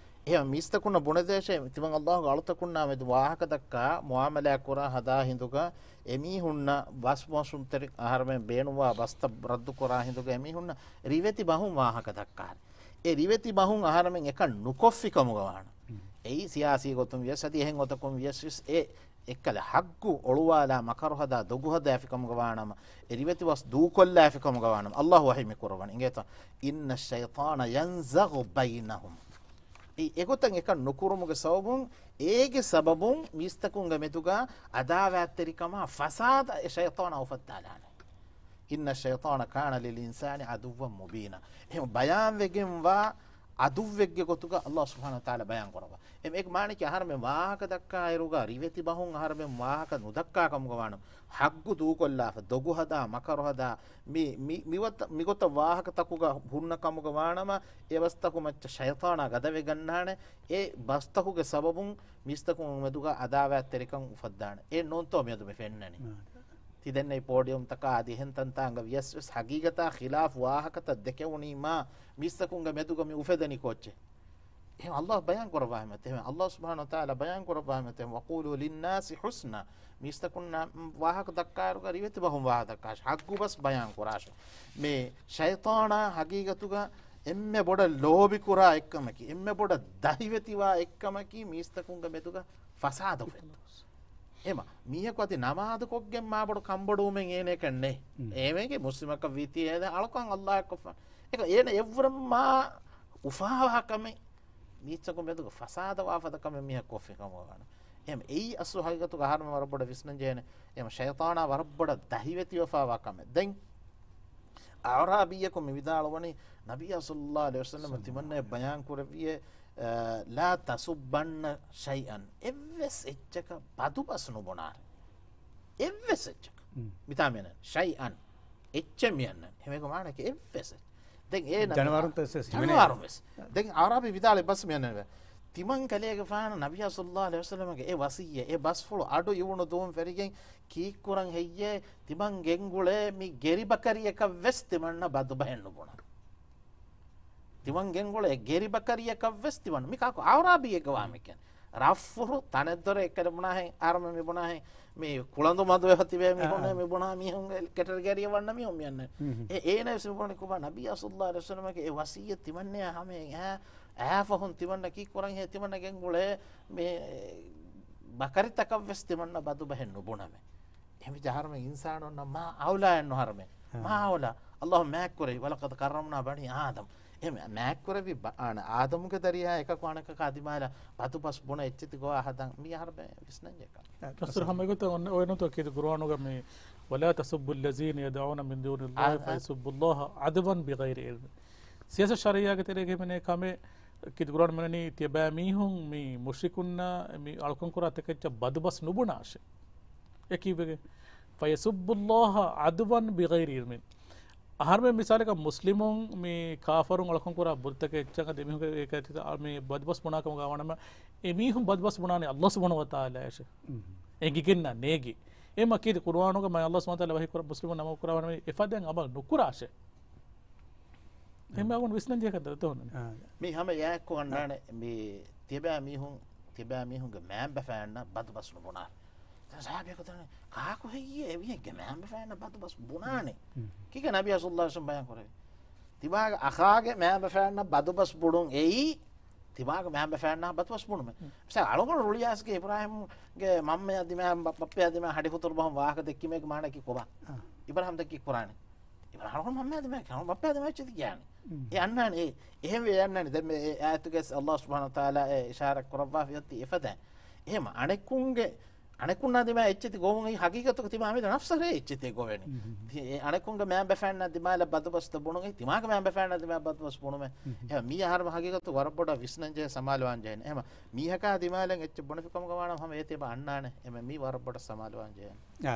އެހެން މީސްތަކުންނަށް ބުނެދޭށޭ، ތިމަން ﷲ ގެ އަޅުތަކުންނާ މެދު ވާހަކަ ދައްކާ، މުޢާމަލާތް ކުރާ ހަދާ ހިނދުގަ، އެމީހުންނަށް ވަސްވަސުންތެރި އަހަރުމެން ބޭނުންވާ ބަސްތައް ރައްދު ކުރާ ހިނދުގަ އެމީހުންނަށް ރިވެތި ބަހުން ވާހަކަ ދައްކާށޭ. އެ ރިވެތި ބަހުން އަހަރުމެން އެކަން ނުކޮށްފި ކަމުގަ ވާނަމަ. އެއީ ސިޔާސީ ގޮތުން ވިޔަސް އަދި އެހެން ގޮތަކުން ވިޔަސް ވެސް އެ އެއްކަލަ ޙައްޤު އޮޅުވާލާ މަކަރު ހަދާ ދޮގު ހަދާފި ކަމުގަ ވާނަމަ، އެ ރިވެތި ބަސް ދޫކޮށްލާފި ކަމުގަ ވާނަމަ، ﷲ ވަޙީ މި ކުރައްވަނީ. އިނގޭތޯ، إِنَّ الشَّيْطَانَ يَنزَغُ بَيْنَهُمْ. އެ އެގޮތަށް އެކަން ނުކުރުމުގެ ސަބަބުން އޭގެ ސަބަބުން މީސްތަކުންގެ މެދުގަ އަދާވާތްތެރިކަމާ ފަސާދަ އެ ޝައިޠާނާ އުފައްދާލާނެ. إِنَّ الشَّيْطَانَ كَانَ لِلْإِنسَانِ عَدُوًّا مُّبِينًا. އެހެން ބަޔާންވެގެންވާ ޢަދުއްވެއްގެ ގޮތުގަ ﷲ ސުބްޙާނަހޫ ވަތަޢާލާ ބަޔާން ކުރައްވާ. އެ، އޭގެ މާނައަކީ އަހަރެމެން ވާހަކަ ދައްކާއިރުގަ ރިވެތި ބަހުން އަހަރެމެން ވާހަކަ ނުދައްކާ ކަމުގަ ވާނަމަ، ޙައްޤު ދޫކޮށްލާފަ، ދޮގު ހަދާ، މަކަރު ހަދާ، މި، މި، މިވަތަ-، މިގޮތަށް ވާހަކަތަކުގަ ހުންނަ ކަމުގަ ވާނަމަ، އެ ބަސްތަކު މައްޗަށް ޝައިޠާނާ ގަދަވެގަންނާނެ. އެ ބަސްތަކުގެ ސަބަބުން މީސްތަކުން މެދުގަ އަދާވާތްތެރިކަން އުފައްދާނެ. އެ ނޫންތޯ މިއަދު މި ފެންނަނީ؟ ތި ދެންނެވި ޕޯޑިއުމްތަކާ އަދި އެހެން ތަންތާނގަ ވިޔަސް ވެސް ޙަޤީޤަތާ ޚިލާފު ވާހަކަތައް ދެކެވުނީމާ، މީސްތަކުންގެ މެދުގަ މި އުފެދެނީ ކޯއްޗެއް؟ އެހެން ﷲ ބަޔާން ކުރައްވާ ހިމެތެ. އެހެން ﷲ ސުބްޙާނަހޫ ވަތަޢާލާ ބަޔާން ކުރައްވާ ހިމެތެ، وَقُولُوا لِلنَّاسِ حُسْنًا. މީސްތަކުންނާ ވާހަކަ ދައްކާއިރުގަ ރިވެތި ބަހުން ވާހަކަ ދައްކާށޭ. ޙައްޤު ބަސް ބަޔާން ކުރާށޭ. މި ޝައިޠާނާ ޙަޤީޤަތުގަ އެންމެ ބޮޑަށް ލޯބިކުރާ އެއްކަމަކީ، އެންމެ ބޮޑަށް ދަހިވެތިވާ އެއްކަމަކީ މީސްތަކުންގެ މެދުގަ ފަސާދަ އުފެއްދުން. އެމަ، މީހަކު އަދި ނަމާދު ކޮށްގެން މާ ބޮޑު ކަންބޮޑުވުމެއް އޭނައަކަށް ނެތް. އެމީހެއްގެ މުސްލިމަކަށް ވީތީ އޭނަ އަޅުކަން ﷲ އަށް ކޮށްފަ. އެކަ އޭނަ އެއްވުރެން މާ އުފާވާ ކަމެއް، މީސްތަކުން މެދުގަ ފަސާދަވާ ފަދަ ކަމެއް މީހަކު ކޮށްފި ކަމަށް ވާނެ. އެހެން އެއީ އަސްލު ހަގީގަތުގަ އަހަރުމެން ވަރަށް ބޮޑަށް ވިސްނަން ޖެހޭނެ. އެހެން ޝައިޠާނާ ވަރަށް ބޮޑަށް ދަހިވެތިވެފާވާ ކަމެއް. ދެން އަޢުރާބީއަކު މި ވިދާޅުވަނީ، ނަބިއްޔާ ޞައްލައްލާހު ޢަލައިހި ވަސައްލަމަ ތިމަންނައަށް ބަޔާން ކުރެއްވިއޭ، އަ، لَا تَسُبَّنَّ شَيْئًا. އެއްވެސް އެއްޗަކަށް ބަދުބަސް ނުބުނާށޭ. އެއްވެސް އެއްޗަކަށް. މިތާ މިއަންނަނީ ޝައިއަން. އެއްޗެއް މިއަންނަނީ. ހެމޭގެ މާނައަކީ އެއްވެސް އެއްޗެއް. ދެން އޭނަ ޖަނަވާރުން ވެސް ހިމެނޭ. ޖަނަވާރުން ވެސް. ދެން އަޢުރާބީ ވިދާޅުވި ބަސް މިއަންނަނީ. ތިމަން ކަލޭގެފާނު ނަބިއްޔާ ޞައްލައްލާހު ޢަލައިހި ވަސައްލަމަގެ އެ ވަޞިއްޔަތް، އެ ބަސްފުޅު އަޑު އިވުނު ދުވުން ފެށިގެން ކީއްކުރަން ހެއްޔޭ؟ ތިމަން ގެންގުޅޭ މި ގެރިބަކަރިއަކަށް ވެސް ތިމަންނަ ބަދުބަހެއް ނުބުނާ. ތިމަން ގެންގުޅޭ ގެރިބަކަރިއަކަށް ވެސް ތިމަން. މި ކާކު އަޢުރާބީއެއްގެ ވާހަކައެއް. ރަށްފުރު ތަނެއްދޮރެއް އެއްކަލަ ބުނާހެން، އަހަރުމެން މި ބުނާހެން، މި ކުޅަނދު މަދުވެ ހޮތިވޭ މީހުންނޭ، އާ. މި ބުނާ މީހުންގެ ކެޓަގަރީއަށް ވަންނަ މީހުން މިއަންނަނީ. އެ، އޭނަ ވެސް މި ބުނަނީ ކޮބާ؟ ނަބިއްޔާ ޞައްލައްލާހު ޢަލައިހި ވަސައްލަމަގެ އެ ވަޞިއްޔަތް ތިމަންނަޔާ ހަމައަށް އައި، އައިފަހުން ތިމަންނަ ކީއްކުރަން ހޭ؟ ތިމަންނަ ގެންގުޅޭ މި ބަކަރިތަކަށް ވެސް ތިމަންނަ ބަދުބަހެއް ނުބުނަމޭ. އެހެންވެއްޖެ އަހަރުމެން އިންސާނުންނަށް މާ އައުލާއެއްނު އަހަރުމެން. މާ އައުލާ. ﷲ މާތްކުރެއްވި، وَلَقَدْ كَرَّمْنَا بَنِي آدَمَ. އެހެން މާތްކުރެއްވި ބަ-، އާނ، އާދަމުގެ ދަރިޔާ އެކަކު އަނެކަކާ ދިމާލަށް ބަދުބަސް ބުނެ އެއްޗެތި ގޮވާ ހަދަން މީ އަހަރުމެން ވިސްނަންޖެހޭ ކަމެއް. އަސްރު ހަމަ އެގޮތަށް އޮންނަ އޮތްނުތޯ ކީރިތި ޤުރުއާނުގަ މި، وَلَا تَسُبُّوا الَّذِينَ يَدْعُونَ مِن دُونِ اللَّهِ، އާ، އާ. فَيَسُبُّوا اللَّهَ عَدْوًا بِغَيْرِ عِلْمٍ. ސިޔާސަތު ޝަރުޢިއްޔާގެ ތެރޭގަ ހިމެނޭ ކަމެއް. ކީރިތި ޤުރުއާން މިއަންނަނީ ތިޔަބައިމީހުން މި މުޝްރިކުންނާ މި އަޅުކަން ކުރާ ތަކެއްޗަށް ބަދުބަސް ނުބުނާށޭ. އެ ކީއްވެގެން؟ فَيَسُبُّوا اللَّهَ عَدْوًا بِغَيْرِ عِلْمٍ. އަހަރުމެން މިސާލަކަށް މުސްލިމުން މި ކާފަރުން އަޅުކަން ކުރާ ބުރުތަކެއް އެއްޗަށް އަދި އެމީހުންގެ އެކައިތިތައް މި ބަދުބަސް ބުނާ ކަމުގަ ވާނަމަ، އެމީހުން ބަދުބަސް ބުނާނީ ﷲ ސުބްޙާނަހޫ ވަތަޢާލާއަށޭ. އެނގިގެންނާ ނޭގި. އެމަ ކީރިތި ޤުރުއާނުގަ މާތް ﷲ ސުބްޙާނަހޫ ވަތަޢާލާ ވަޙީ ކުރާ މުސްލިމުން ނަމަ ކުރާ ވަނަމަ އެފަދައިން ޢަމަލު ނުކުރާށޭ. އެހެންވެ އަޅުގަނޑު ވިސްނަންޖެހޭ ކަންތައްތައް ހުންނަނީ. އާ. މީ ހަމަ އެއާއެއްކޮށް އަންނާނެ މި ތިޔަބައިމީހުން، ތިޔަބައިމީހުންގެ މައިންބަފައިންނަށް ބަދުބަސް ނުބުނާ. ދެން ޞަޙާބީއަކު ދަނީ، ކާކު ހެއްޔޭ އެމީހެއްގެ މައިންބަފައިންނަށް ބަދުބަސް ބުނާނެ؟ ކީކޭ ނަބިއްޔާ ޞައްލައްލާހު ޢަލައިހި ވަސައްލަމަ ބަޔާން ކުރެވި؟ ތިބާގެ އަޚާގެ މައިންބަފައިންނަށް ބަދުބަސް ބުނުން އެއީ، ތިބާގެ މައިންބަފައިންނާ ބަދުބަސް ބުނުމެއް. މިސާލަށް އަޅުގަނޑު ރުޅިއައިސްގެ އިބްރާހީމްގެ މަންމަޔާ ދިމާ ބަ-، ބައްޕަޔާ ދިމާ ހަޑި ހުތުރު ބަހުން ވާހަކަ ދެއްކީމޭގެ މާނައަކީ ކޮބާ؟ އާ. އިބްރާހީމް ދެއްކީ ކުރާނެ. އިބްރާހީމް މަންމަޔާ ދިމާ ކަނު ބައްޕަޔާ ދިމާ އެއްޗެތި ކިޔާނެ. އެ އަންނާނެ އެ. އެހެންވެ އެ އަންނާނެ. ދެން މި އެ އާޔަތުގައި ﷲ ސުބްޙާނަހޫ ވަތަޢާލާ އެ އިޝާރާތް ކުރައްވާފަ އޮތީ އެފަދައިން. އެހެން އަނެކުންގެ އަނެކުންނާ ދިމާ އެއްޗެތި ގޮވުން އެއީ ހަގީގަތުގަ ތިމާ ހަމީދު ނަފްސަށް ރޭ އެއްޗެތި ގޮވޭނީ. ތި-، އެ އަނެކުންގެ މައިންބަފައިންނާ ދިމާލަށް ބަދުބަސްތައް ބުނުން އެއީ ތިމާގެ މައިންބަފައިންނާ ދިމާ ބަދުބަސް ބުނުމެއް. އެހެން މީ އަހަރުމެން ހަގީގަތު ވަރަށް ބޮޑަށް ވިސްނަން ޖެހޭ ސަމާލުވާން ޖެހޭނެ. އެހެން މީހަކާ ދިމާލަށް އެއްޗެއް ބުނެފި ކަމުގަ ވާނަމަ ހަމަ އޭތި އެބަ އަންނާނެ. އެހެން މީ ވަރަށް ބޮޑަށް ސަމާލުވާން ޖެހޭނެ. އާ،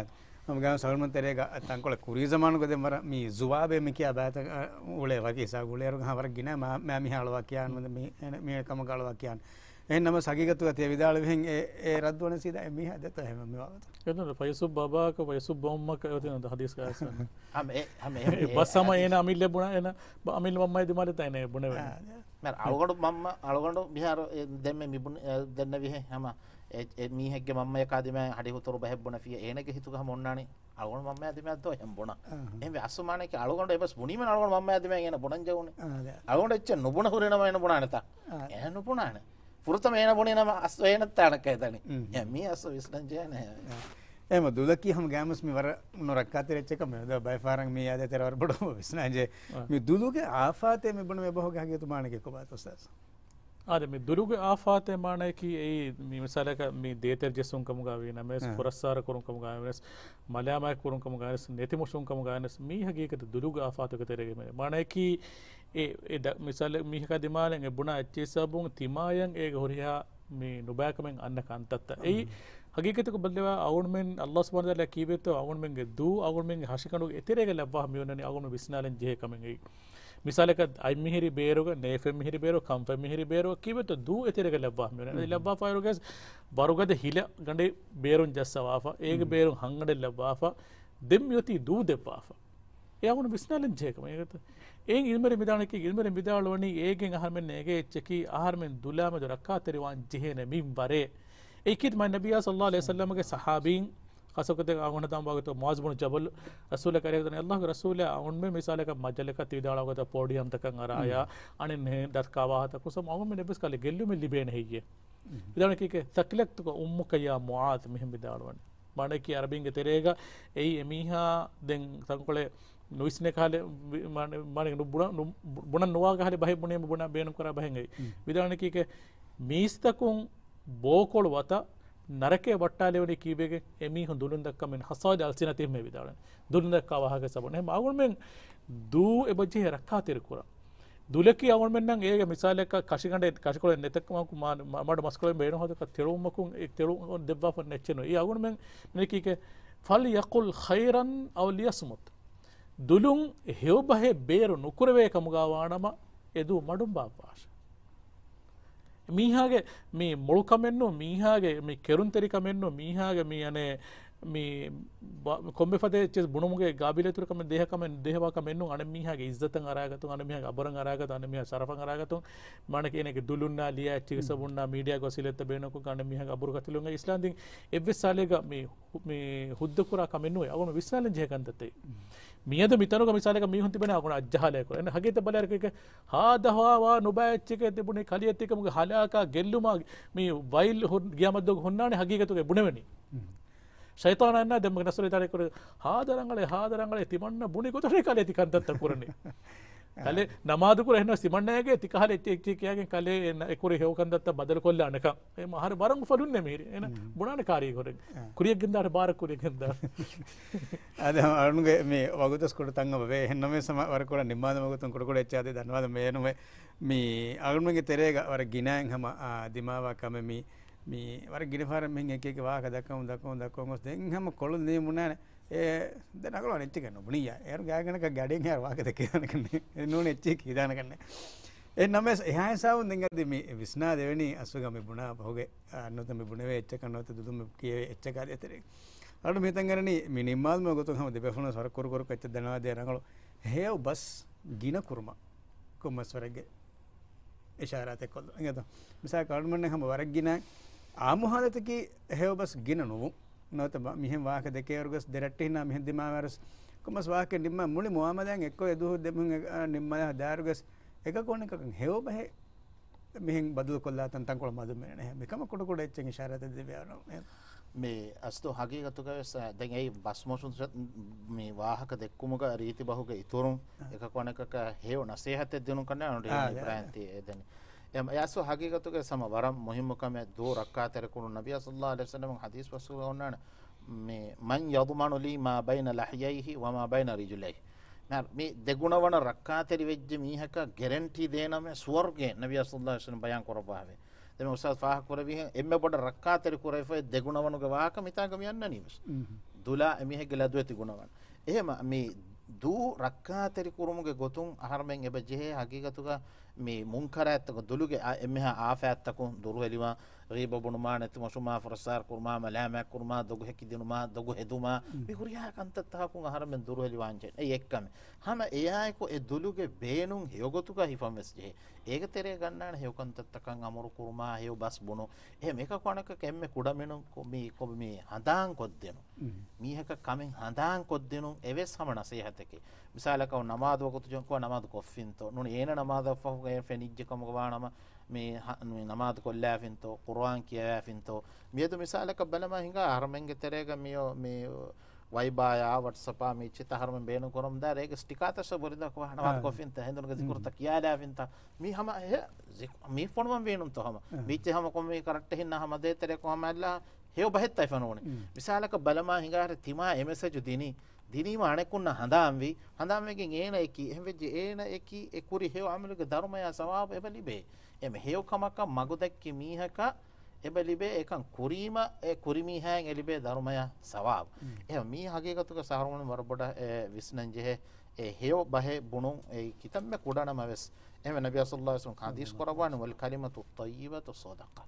ހަމަ ގާ ސަލްމަން ތެރޭގަ ތަންކޮޅެއް ކުރީ ޒަމާނުގަ ދެން ވަރަށް މީ ޒުވާބޭ މި ކިޔާ ބައިތައް، އަ، އުޅޭ ވަކި ހިސާބު އުޅޭ އަރުގަ ވަރަށް ގިނަ މާ-، މާ މީހާ އަޅުވާ ކިޔާން މީ އޭނަ މީ ކަމަކަށް އަޅުވާ ކިޔާން. އެހެން ނަމަސް ހަގީގަތުގަ ތިޔަ ވިދާޅުވިހެން އެ، އެ ރައްދު ވަނެސީދާ އެ މީހާ ދެތޯ އެހެން މި ވާގޮތަށް. އެދުން ފަޔަސުއްބު އަބާކަ ވަޔަސުއްބު އުއްމަކަ އެ އޮތީ ހަދީސްގަ އައިސް. ހަމަ އެ، ހަމަ އެ، އެ ބަސް ހަމަ އޭނަ އަމިއްލަ ބުނާ އޭނަ ބަ-، އަމިއްލަ މަންމައެ ދިމާލެއް ތައިނެ ބުނެވެނީ. އާ، މި އަޅުގަނޑު މަންމަ، އަޅުގަނޑު މިހާރު އެ ދެންމެ މި ބުނ-، އެ ދެންނެވިހެން ހަމަ އެ، އެ މީހެއްގެ މަންމަޔަކާ ދިމާ ހަޑި ހުތުރު ބަހެއް ބުނެފިޔަ އޭނަގެ ހިތުގަ ހަމަ އޮންނާނީ. އަޅުގަނޑު މަންމަޔާ ދިމާ ދޯ އެހެން ބުނާ. އަހަ. އެހެންވެ އަސްލު މާނައަކީ އަޅުގަނޑު އެބަސް ބުނީމަ އަޅުގަނޑު މަންމަޔާ ދިމާ އޭނަ ބުނަން ޖެހުނީ. އާ، އަދެ. އަޅުގަނޑު އެއްޗެއް ނުބުނަ ހުރިނަމަ އޭނަ ބުނާނެތާ؟ އާ. އޭނަ ނުބުނާނެ. ފުރަތަމަ އޭނަ ބުނީނަމަ އަސްލު އޭނަ ތާނަ ކައިދަނީ. އެ މީ އަސްލު ވިސްނަން ޖެހޭނެ. އާ. އެހެން ދުލަކީ ހަމަ ގާމަސް މި ވަރަށް ނުރައްކާތެރި އެއްޗެއް ކަމެއް. ދޯ ބައެއް ފަހަރަށް މީ އާދޭ ތެރެ ވަރަށް ބޮޑު ވިސްނާން ޖެހޭ. އާ. މި ދުލުގެ އާފާތެއް މި ބުނުމޭ ބަހުގެ ހަގީގަތު މާނައަކީ ކޮބާތޯ އުސްތާޒް؟ އާދެ، މި ދުލުގެ އާފާތެއް މާނައަކީ އެއީ މި މިސާލަކަށް މި ދޭތެރެ ޖެއްސުން ކަމުގަ ވީނަމަވެސް، އަ. ފުރައްސާރަ ކުރުން ކަމުގަ ވެސް، މަލާމާތް ކުރުން ކަމުގަ ވެސް، ނެތިމުށުން ކަމުގަ ވެސް، މީ ހަގީގަތު ދުލުގެ އާފާތުގެ ތެރޭގަ މި މާނައަކީ އެ، އެ ދަ-، މިސާލެއް މީހަކާ ދިމާލަށް އެ ބުނާ އެއްޗެއް ސަބަބުން ތިމާޔަށް އޭގެ ހުރިހާ މި ނުބައިކަމެއް އަންނަ ކަންތައްތައް. އެއީ އަ. ހަގީގަތުގަ ބައްލަވާ އަޅުގަނޑުމެން އައްލާހު ސުބްޙާނަހޫ ވަތަޢާލާ ކީބެތޯ އަޅުގަނޑުމެންގެ ދޫ އަޅުގަނޑުމެންގެ ހަށިގަނޑުގެ އެތެރޭގަ ލައްވާ މި އޮންނަނީ އަޅުގަނޑު ވިސްނާލަން ޖެހޭ ކަމެއް އެއީ. މިސާލަކަށް އަތްމިހިރި ބޭރުގަ، ނޭފެން މިހިރި ބޭރު، ކަންފަތް މިހިރި ބޭރު ކީބެތޯ ދޫ އެތެރޭގަ ލައްވާ މި އޮންނަނީ. އަދި ލައްވާފައިވާއިރުގަސް ވަރުގަދަ ހިލަ ގަނޑެއް ބޭރުން ޖައްސަވާފަ، އޭގެ ބޭރުން ހަންގަނޑެއް ލައްވާފަ، ދެން މިއޮތީ ދޫ ދެއްވާފަ. އެ އަޅުގަނޑު ވިސްނާލަން ޖެހޭ ކަމެއް. އޭގެ އިލްމުވެރިން ވިދާޅުވަނީ، އިލްމުވެރިން ވިދާޅުވަނީ އޭގެން އަހަރުމެން އެނގޭ އެއްޗަކީ އަހަރުމެން ދުލާމެދު ރައްކާތެރިވާން ޖެހޭނެ މިންވަރެއް. އެއީ ކީރިތި މާތް ނަބިއްޔާ ޞައްލައްލާހު ޢަލައިހި ވަސައްލަމަގެ ސަޙާބީން، ޚާއްޞަކޮށް ދެން އަޅުގަނޑު ހަދާން ވާގޮތަށް މުޢާޛު ބުނު ޖަބަލު ރަސޫލާ ކަލޭގެ ދަނީ އައްލާހުގެ ރަސޫލާ އަޅުގަނޑުމެން މިސާލަކަށް މަޖަލަކަށް ތި ވިދާޅުވާ ގޮތަށް ޕޯޑިއަމްތަކަށް އަރާޔާ، އަނެއް ނެހެން ދަސްކާ ވާހަކަތައް ކުރި ސަބަބުން އަޅުގަނޑުމެން އެއްވެސް ކަލެ ގެއްލުމެއް ލިބޭނެ ހެއްޔޭ؟ ވިދާޅުވަނީ ކީކޭ، ثَكَلَتْكَ أُمُّكَ يَا مُعَاذُ މިހެން ވިދާޅުވަނީ. މާނައަކީ އަރަބީންގެ ތެރޭގަ އެއީ އެމީހާ ދެން ތަންކޮޅެއް ނުވިސްނޭ ކަހަލަ ވި-، މާނަ-، މާނައަކީ ނުބުނަ-، ނު-، ބުނަން ނުވާ ކަހަލަ ބަހެއް ބުނީމަ ބުނާ ބޭނުން ކުރާ ބަހެއް އެއީ. ވިދާޅުވަނީ ކީކޭ، މީސްތަކުން ބޯކޮޅު ވަތަށް ނަރަކަޔަށް ވައްޓާލެވެނީ ކީއްވެގެން؟ އެމީހުން ދުލުން ދައްކަމެން، حصائد ألسنتهم މި ވިދާޅުވަނީ. ދުލުން ދައްކާ ވާހަކަ ސަބަބުން. އެހެން އަޅުގަނޑުމެން ދޫ އެބަޖެހޭ ރައްކާތެރި ކުރަން. ދުލަކީ އަޅުގަނޑުމެންނަށް އޭގެ މިސާލަކަށް ކަށިގަނޑެއް، ކަށިކޮޅެއް ނެތަކަމަކު މާ-، މަ-، މަޑު މަސްކޮޅެއް ބޭނުން ހޯދަކަށް ތެޅުވުމަކުން އެ ތެޅު ދެއްވާފަ ނެއްޗެއް ނުވޭ. އެއީ އަޅުގަނޑުމެން މިނެކީކޭ، فَلْيَقُلْ خَيْرًا أَوْ لِيَصْمُتْ. ދުލުން ހެޔޮބަހެއް ބޭރު ނުކުރެވޭ ކަމުގަ ވާނަމަ، އެ ދޫ މަޑުން ބާއްވާށޭ. މީހާގެ މި މޮޅުކަމެއްނު، މީހާގެ މި ކެރުންތެރިކަމެއްނު، މީހާގެ މި އަނެއް މި ބަ-، ކޮންމެ ފަދަ އެއްޗެއް ބުނުމުގެ ގާބިލިއްތުކަމެއް ދޭހަކަމެއް ދޭހަވާ ކަމެއްނު، އަނެއް މީހާގެ އިއްޒަތަށް އަރާގަތުން، އަނެއް މީހާގެ އަބުރަށް އަރާގަތުން، އަނެއް މީހާގެ ޝަރަފަށް އަރާގަތުން، މާނައަކީ އޭނަގެ ދުލުންނާ ލިޔާ އެއްޗެއްގެ ސަބަބުންނާ މީޑިއާގެ ވަސީލަތްތައް ބޭނުންކޮށް އަނެއް މީހާގެ އަބުރު ގަތުލުން. އިސްލާމް ދީން އެއްވެސް ސާލެއްގަ މި ހު-، މި ހުއްދަ ކުރާ ކަމެއް ނުވޭ. އަޅުގަނޑު ވިސްނާލަން ޖެހޭ ކަންތައްތައް. މިއަދު މިތަނުގަ މިސާލަކަށް މީހުން ތިބެނީ އަޅުގަނޑު އަޖަހާލައި ކުރާ. އެން ހަގީގަތަށް ބަލާއިރު ކީކޭ، ހާދަ ހަވާ ނުބައި އެއްޗެކޭ ތިބުނީ ކަލޭ އެތިކަމުގެ ހަލާކާ ގެއްލުމާ މި ވައިލް ހު-، ގިޔާމަތްދުވަހު ހުންނާނެ ހަގީގަތުގައި ބުނެވެނީ. ޝައިޠާނާ އަންނާ ދެންމެ ނަސްރު ދާނެ ކުރެ، ހާދަ ރަނގަޅޭ، ހާދަ ރަނގަޅޭ، ތިމަންނަ ބުނި ގޮތަށް ކަލޭ ތި ކަންތައްތައް ކުރަނީ. ކަލޭ ނަމާދު ކުރެ އެހެންނަ ތިމަންނައިގެ ތި ކަހަލަ އެއްޗެއް އެއްޗެއް ކިޔާގެން ކަލޭ އެ ނަ-، އެ ކުރި ހެޔޮ ކަންތައްތައް ބަދަލު ކޮށްލާނެކަން. އެ މަ-، ހަރި ވަރަށް އުފަލުންނޭ މިހިރީ. އޭނަ ބުނާނެ ކާރީގަރެއް. ކުރިޔަށް ގެންދާނެ، ބާރަށް ކުރިޔަށް ގެންދާނެ. އަދި އަޅުގަނޑުގެ މި ވަގުތު ވެސް ކުޑަ ތަން އޮވޭ. އެހެން ނަމަވެސް ހަމަ ވަރަށް ކުޑަ ނިންމާލުމުގެ ގޮތުން ކުޑަކުޑަ އެއްޗެއް އަދި ދަންނަވާލަން ބޭނުމޭ. މި އަޅުގަނޑުމެންގެ ތެރޭގަ ވަރަށް ގިނައިން ހަމަ، އާ، ދިމާވާ ކަމެއް މި، މި ވަރަށް ގިނަ ފަހަރަށް މިހެން އެކި އެކި ވާހަކަ ދައްކަމުން، ދައްކަމުން، ދައްކަމުން ގޮސް ދެން ހަމަ ކޮޅުން ނިމުނާނެ. އެ ދެން އަގު އަނެއްޗެއް ނުބުނިއްޔާ. އޭރު ގާތްގަނޑަކަށް ގަޑިއެއް އަހަރު ވާހަކަ ދެކޭ ދާނެ ކަންނޭ. އެ ނޫން އެއްޗެއް ކީ ދާނެ ކަންނޭ. އެ ނަމަވެސް އެހާ ހިސާބުން ދެން އަދި މި ވިސްނާ ދެވެނީ އަސްލުގަ މި ބުނާ ބަހުގެ، އާ، ނުވަތަ މި ބުނެވޭ އެއްޗަކަށް ނުވަތަ ދުލުން މި ކިޔެވޭ އެއްޗަކާ ދޭތެރޭ. އަޅު މިތަން އަރަނީ މި ނިންމާލުމުގެ ގޮތުން ހަމަ ދެބޭފުޅުން ވަރަށް ކުރު ކުރު އެއްޗެއް ދަންނަވާ ދޭ ރަނގަޅު ހެޔޮ ބަސް ގިނަ ކުރުމަށް ކޮންމެސް ވަރެއްގެ އިޝާރާތެއް ކޮށްލުން. އިނގޭތޯ؟ މިސާލަކަށް އަޅުގަނޑުމެން ހަމަ ވަރަށް ގިނަ އާއްމު ހާލަތަކީ ހެޔޮ ބަސް ގިނަ ނުވުން. ނުވަތަ ބަ-، މިހެން ވާހަކަ ދެކޭވަރުގަސް ދެ ރައްޓެހިންނާ މިހެން ދިމާވާރުސް ކޮންމެސް ވާހަކަ ނިންމާ މުޅި މުއާމަލާއިން އެއްކޮށް އެ ދުވަހު ދެމީހުން އެ، އާ، ނިންމާލާ ދާއިރުގަސް އެކަކު އަނެކަކަށް ހެޔޮ ބަހެއް މިހެން ބަދަލު ކޮށްލާތަން ތަންކޮޅެއް މަދު މެނެ. މިކަމަށް ކުޑަކުޑަ އެއްޗެއް އިޝާރާތެއް ދެވި އަންނަ. މި އަސްލު ހަގީގަތުގަ ވެސް، އާ، ދެން އެއީ ބަސް މޮށުން މި ވާހަކަ ދެއްކުމުގަ ރީތި ބަހުގެ އިތުރުން އާ. އެކަކު އަނެކަކަށް ހެޔޮ ނަސޭހަތެއް ދިނުން ކަންނޭ އަންޑި އާ، އާ، އިބްރާހިމް އާ. ތި އެދެނީ. އެ އަސްލު ހަގީގަތުގައި ހަމަ ވަރަށް މުހިއްމު ކަމެއް ދުވަހު ރައްކާތެރިކުރުން. ނަބިއްޔާ ޞައްލައްލާހު ޢަލައިހި ވަސައްލަމަ ޙަދީޘް ބަސްފުޅުގައި އޮންނާނެ، މި، "من يضمن لي ما بين لحييه وما بين رجليه." މި ދެގުނަވަނަށް ރައްކާތެރި ވެއްޖެ މީހަކަށް ގެރެންޓީ ދޭނަމޭ ސުވަރުގެ، ނަބިއްޔާ ޞައްލައްލާހު ޢަލައިހި ވަސައްލަމަ ބަޔާން ކުރައްވާފައި. ދެން އުސްތާޛު ފާހަގަ ކުރެއްވިހެން އެންމެ ބޮޑަށް ރައްކާތެރި ކުރެވިފައި ދެގުނަވަނުގެ ވާހަކަ މިތާގަ މި އަންނަނީ ވެސް. މް. ދުލާ އެމީހެއްގެ ލަދުވެތި ގުނަވަން. އެހެމަ މި ދުވަހު ރައްކާތެރި ކުރުމުގެ ގޮތުން އަހަރުމެން އެބަ ޖެހޭ ހަގީގަތުގަ މި މުންކަރާތްތަކުން، ދުލުގެ އާ އެންމެހާ އާފާތްތަކުން ދުރުހެލިވާ، ޣީބަ ބުނުމާ، ނެތިމޮށުމާ، ފުރައްސާރަ ކުރުމާ، މަލާމާތް ކުރުމާ، ދޮގު ހެކިދިނުމާ، ދޮގު ހެދުމާ، މި ހުރިހާ ކަންތައްތަކަކުން އަހަރުމެން ދުރުހެލިވާންޖެހޭ. އެއީ އެއްކަމެއް. ހަމަ އެއާއެކު އެ ދުލުގެ ބޭނުން ހެޔޮގޮތުގަ ހިފަން ވެސް ޖެހޭ. އޭގެ ތެރޭ ގަންނާނެ ހެޔޮ ކަންތައްތަކަށް އަމުރު ކުރުމާ، ހެޔޮ ބަސް ބުނުން. އެހެން އެކަކު އަނެކަކަށް އެންމެ ކުޑަމިނުން ކޮ-، މި، ކޮ-، މި ހަނދާން ކޮށްދިނުން. މީހަކަށް ކަމެއް ހަނދާން ކޮށްދިނުން އެވެސް ހަމަ ނަސޭހަތެކޭ. މިސާލަކަށް ނަމާދު ވަގުތު ޖެހުން ކޮށް ނަމާދު ކޮށްފިންތޯ؟ ނޫނީ އޭނަ ނަމާދަށްފަހު އޭނަ ފެނިއްޖެ ކަމުގަ ވާނަމަ މި ހަ-، މި ނަމާދު ކޮށްލާފިންތޯ؟ ޤުރުއާން ކިޔަވާފިންތޯ؟ މިއަދު މިސާލަކަށް ބަލަމާ ހިނގާ އަހަރުމެންގެ ތެރޭގަ މިއޮ-، މި ވައިބާޔާ ވަޓްސަޕާ މި އެއްޗިތައް އަހަރުމެން ބޭނުން ކުރަމުންދާ ރޭގެ ސްޓިކާތައް ބުރިދާ ކޮ ނަމާދު ކޮށްފިންތަ؟ ހެނދުނުގެ ޒިކުރުތައް ކިޔާލާފިންތަ؟ މީ ހަމަ ހެ-، ޒިކު-، މީ ފޮނުވަން ވީނުންތޯ ހަމަ؟ މީއްޗެއް ހަމަ ކޮންމެ ކަރައްޓެހިންނާ ހަމަ ދޭތެރޭ ކޮ ހަމަ އައްލާ ހެޔޮ ބަހެއްތައް ފެނުނުނީ. މިސާލަކަށް ބަލަމާ ހިނގާ ހަރެ ތިމާ އެ މެސެޖު ދިނީ. ދިނީމަ އަނެކުންނަށް ހަނދާންވީ. ހަނދާންވެގެން އޭނައަކީ، އެހެންވެއްޖެ އޭނައަކީ އެ ކުރި ހެޔޮ އަމަލުގެ ދަރުމަޔާ ސަވާބު އެބަ ލިބޭ. އެމެ ހެޔޮ ކަމަކަށް މަގުދައްކި މީހަކަށް އެބަ ލިބޭ އެކަން ކުރީމަ އެ ކުރިމީހާއިން އެ ލިބޭ ދަރުމަޔާ ސަވާބު. އެހެން މީ ހަގީގަތުގަ އަހަރުމެން ވަރަށް ބޮޑަށް އެ ވިސްނަން ޖެހޭ. އެ ހެޔޮ ބަހެއް ބުނުން އެއީ ކިތަންމެ ކުޑަނަމަވެސް. އެހެންވެ ނަބިއްޔާ ޞައްލައްލާހު ޢަލައިހި ވަސައްލަމަ ޙަދީޘް ކުރައްވާނެ، "والكلمة الطيبة صدقة."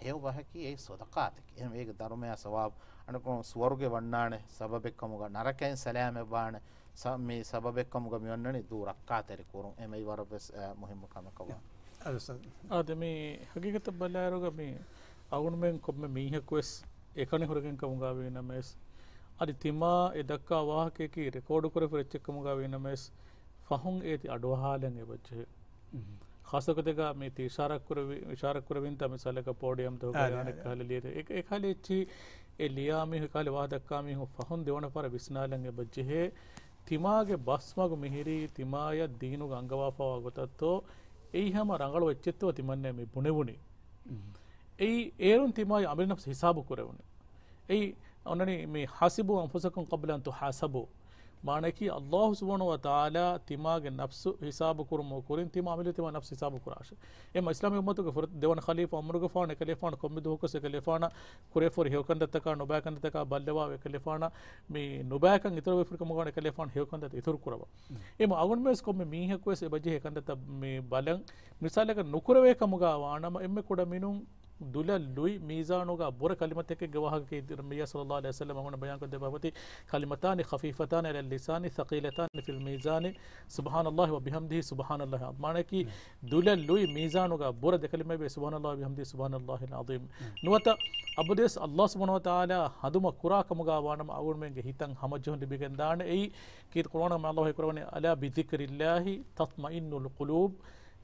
ހެޔޮ ބަހަކީ އެއީ ޞަދަޤާތެކޭ. އެހެން އޭގެ ދަރުމަޔާ ސަވާބު އަނެކުން ސުވަރުގެ ވަންނާނެ ސަބަބެއްކަމުގަ، ނަރަކައިން ސަލާމަތްވާނެ ސަ-، މި ސަބަބެއްކަމުގަ މި އޮންނަނީ ދުވަހު ރައްކާތެރި ކުރުން. އެމައި ވަރަށް ވެސް، އަ، މުހިއްމު ކަމެއް ކަމަށް. އާދެ، މި ހަގީގަތަށް ބަލާއިރުގަ މި އަޅުގަނޑުމެން ކޮންމެ މީހަކުވެސް އެކަނި ހުރެގެން ކަމުގަ ވީނަމަވެސް، އަދި ތިމާ އެ ދައްކާ ވާހަކަޔަކީ ރެކޯޑު ކުރެފަ އެއްޗެއް ކަމުގަ ވީނަމަވެސް، ފަހުން އޭތި އަޑުއަހާލަން އެބަޖެހޭ. ޚާއްޞަ ގޮތެއްގަ މި ތި އިޝާރާތް ކުރެވި-، އިޝާރާތް ކުރެވިންތާ މިސާލަކަށް ޕޯޑިއަމް ދުވަހުގަ އާދެ، އާދެ. އެކަހަލަ ލިޔެތި. އެ-، އެކަހަލަ އެއްޗިހި އެ ލިޔާ މީހުން އެކަހަލަ ވާހަކަ ދައްކާ މީހުން ފަހުން ދެވަނަ ފަހަރަށް ވިސްނާލަން އެބަޖެހޭ. ތިމާގެ ބަސްމަގު މިހިރީ ތިމާޔަށް ދީނުގަ އަންގަވާފަވާ ގޮތަށްތޯ، އެއީ ހަމަ ރަނގަޅު އެއްޗެއްތޯ ތިމަންނަ މި ބުނެވުނީ. އެއީ އޭރުން ތިމާޔަށް އަމިއްލަ ނަފްސު ހިސާބު ކުރެވުނީ. އެއީ އޮންނަނީ މި "حاسبوا أنفسكم قبل أن تحاسبوا." މާނައަކީ އައްލާހު ސުބްޙާނަހޫ ވަތަޢާލާ ތިމާގެ ނަފްސު ހިސާބު ކުރުމުގެ ކުރިން ތިމާ އަމިއްލަ ތިމާ ނަފްސު ހިސާބު ކުރާށޭ. އެމަ އިސްލާމީ އުއްމަތުގެ ފުރަތަމަ ދެވަނަ ޚަލީފާ ޢުމަރުގެފާނު އެކަލޭފާނު ކޮންމެ ދުވަހަކުވެސް އެކަލޭފާނަށް ކުރެފަ ހުރި ހެޔޮ ކަންތައްތަކާ ނުބައި ކަންތައްތަކާ ބައްލަވާ އެކަލޭފާނަށް މި ނުބައިކަން އިތުރުވެފަ ހުރި ކަމުގަ އެކަލޭފާނު ހެޔޮ ކަންތައް އިތުރު ކުރައްވާ. އެމަ އަޅުގަނޑުމެންވެސް ކޮންމެ މީހަކުވެސް އެބަޖެހޭ ކަންތައްތައް މި ބަލަން. މިސާލަކަށް ނުކުރެވޭ ކަމުގަ ވާނަމަ އެންމެ ކުޑަ މިނުން ދުލަށް ލުއި މީޒާނުގަ ބުރަ ކަލިމަތަކެއްގެ ވާހަކަ ކީ ނަބިއްޔާ ޞައްލައްލާހު ޢަލައިހި ވަސައްލަމަ އަޅުގަނޑު ބަޔާންކޮށްދެއްވާފަ އޮތީ، "كلمتان خفيفتان على اللسان ثقيلتان في الميزان سبحان الله وبحمده سبحان الله العظيم." މާނައަކީ ދުލަށް ލުއި މީޒާނުގަ ބުރަ ދެ ކަލިމައެއް، سبحان الله وبحمده سبحان الله العظيم. ނުވަތަ އަބަދުވެސް އައްލާހު ސުބްޙާނަހޫ ވަތަޢާލާ ހަނދުމަ ކުރާ ކަމުގަ ވާނަމަ އަޅުގަނޑުމެންގެ ހިތަށް ހަމަޖެހުން ލިބިގެން ދާނެ. އެއީ ކީރިތި ޤުރްއާނުގަ މި އައްލާހު ކުރައްވަނީ، "ألا بذكر الله تطمئن القلوب."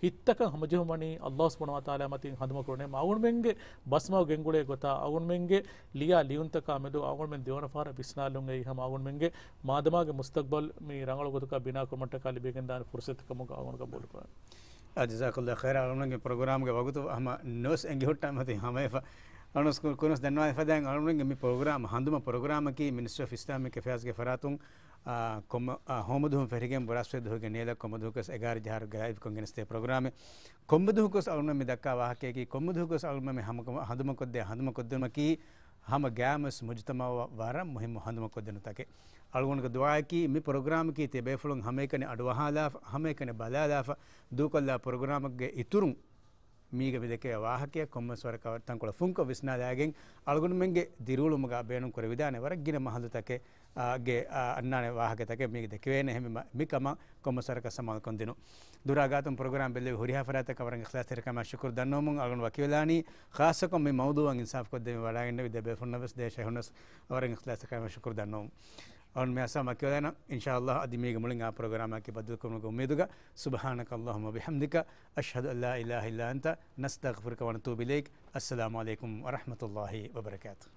ހިތްތަކަށް ހަމަޖެހުމަނީ އައްލާހު ސުބްޙާނަހޫ ވަތަޢާލާ މަތިން ހަނދުމަ ކުރަނީ. އަޅުގަނޑުމެންގެ ބަސްމަގު ގެންގުޅޭ ގޮތާ، އަޅުގަނޑުމެންގެ ލިޔާ ލިޔުންތަކާ މެދު އަޅުގަނޑުމެން ދެވަނަ ފަހަރަށް ވިސްނާލުން އެއީ ހަމަ އަޅުގަނޑުމެންގެ މާދަމާގެ މުސްތަޤްބަލް މި ރަނގަޅު ގޮތަކަށް ބިނާ ކުރުމަށްޓަކާ ލިބިގެން ދާނެ ފުރުޞަތު ކަމުގަ އަޅުގަނޑު ޤަބޫލު ކުރަން. އާ، ޖަޒާކަﷲ ޚައިރާ. އަޅުގަނޑުގެ ޕްރޮގްރާމްގެ ވަގުތު ހަމަ ނޯސް އެނގި ހުއްޓާ މަތި ހަމައެފަ. އަޅުގަނޑު ކު-، ކުރިންވެސް ދަންނަވާލަފަ ދާން އަޅުގަނޑުގެ މި ޕްރޮގްރާމް ހަނދުމަ ޕްރޮގްރާމަކީ މިނިސްޓްރީ އޮފް އިސްލާމިކް އެފެއާޒްގެ ފަރާތުން، އާ، ކޮންމެ-، އާ، ހޯމަދުވަހު ފެށިގެން ބުރާސްފަތި ދުވަހުގެ ނޭލަ ކޮންމެ ދުވަހަކުވެސް އެގާރަ ޖަހާއިރު ލައިވް ކޮށްގެނެސްދޭ ޕްރޮގްރާމެއް. ކޮންމެ ދުވަހަކުވެސް އަޅުގަނޑު މި ދައްކާ ވާހަކައަކީ ކޮންމެ ދުވަހަކުވެސް އަޅުގަނޑު މި ހަމަ-، ހަނދުމަކޮށްދޭ ހަނދުމަކޮށްދިނުމަކީ ހަމަ ގާމުސް މުޖުތަމަޢަށް ވަރަށް މުހިއްމު ހަނދުމަކޮށްދިނުންތަކެއް. އަޅުގަނޑުގެ ދުޢާއަކީ މި ޕްރޮގްރާމަކީ ތިޔަބޭފުޅުން ހަމައެކަނި އަޑުއަހާލާފަ، ހަމައެކަނި ބަލާލާފަ، ދޫކޮށްލާ ޕްރޮގްރާމެއްގެ އިތުރުން މީގަ މި ދެކޭ ވާހަކައަށް ކޮންމެސް ވަރަކަށް ތަންކޮޅެއް ފުންކޮށް ވިސްނާލާގެން، އަޅުގަނޑުމެންގެ ދިރިއުޅުމުގަ ބޭނުން ކުރެވިދާނެ ވަރަށް ގިނަ މަހަލުތަކެއް، އާ، ގެ، އާ، އަންނާނެ ވާހަކަތަކެއް މީގަ ދެކެވޭނެ. އެހެންވީމަ މިކަމަށް ކޮންމެސް ވަރަކަށް ސަމާލުކަން ދިނުން. ދުރާ ގާތުން ޕްރޮގްރާމް ބެއްލެވި ހުރިހާ ފަރާތަކަށް ވަރަށް އިޚްލާޞްތެރިކަމާ ޝުކުރު ދަންނަވަމުން އަޅުގަނޑު ވަކިވެލާނީ. ޚާއްޞަކޮށް މި މައުޟޫޢަށް އިންސާފުކޮށްދެމި ވަޑައިގެންނެވި ދެ ބޭފުޅުންނަށް ވެސް ދޭ ޝައިޚުންނަށް ވެސް ވަރަށް އިޚްލާޞްތެރިކަމާ ޝުކުރު ދަންނަވަމުން. އަޅުގަނޑު މި އަސް ވަކިވެލާނަން. އިންޝާﷲ އަދި މީގެ މުޅިން އާ ޕްރޮގްރާމަކީ ބައްދަލުކުރުމުގެ އުއްމީދުގަ. سبحانك اللهم وبحمدك، أشهد أن لا إله إلا أنت، نستغفرك ونتوب إليك. السلام عليكم ورحمة الله وبركاته.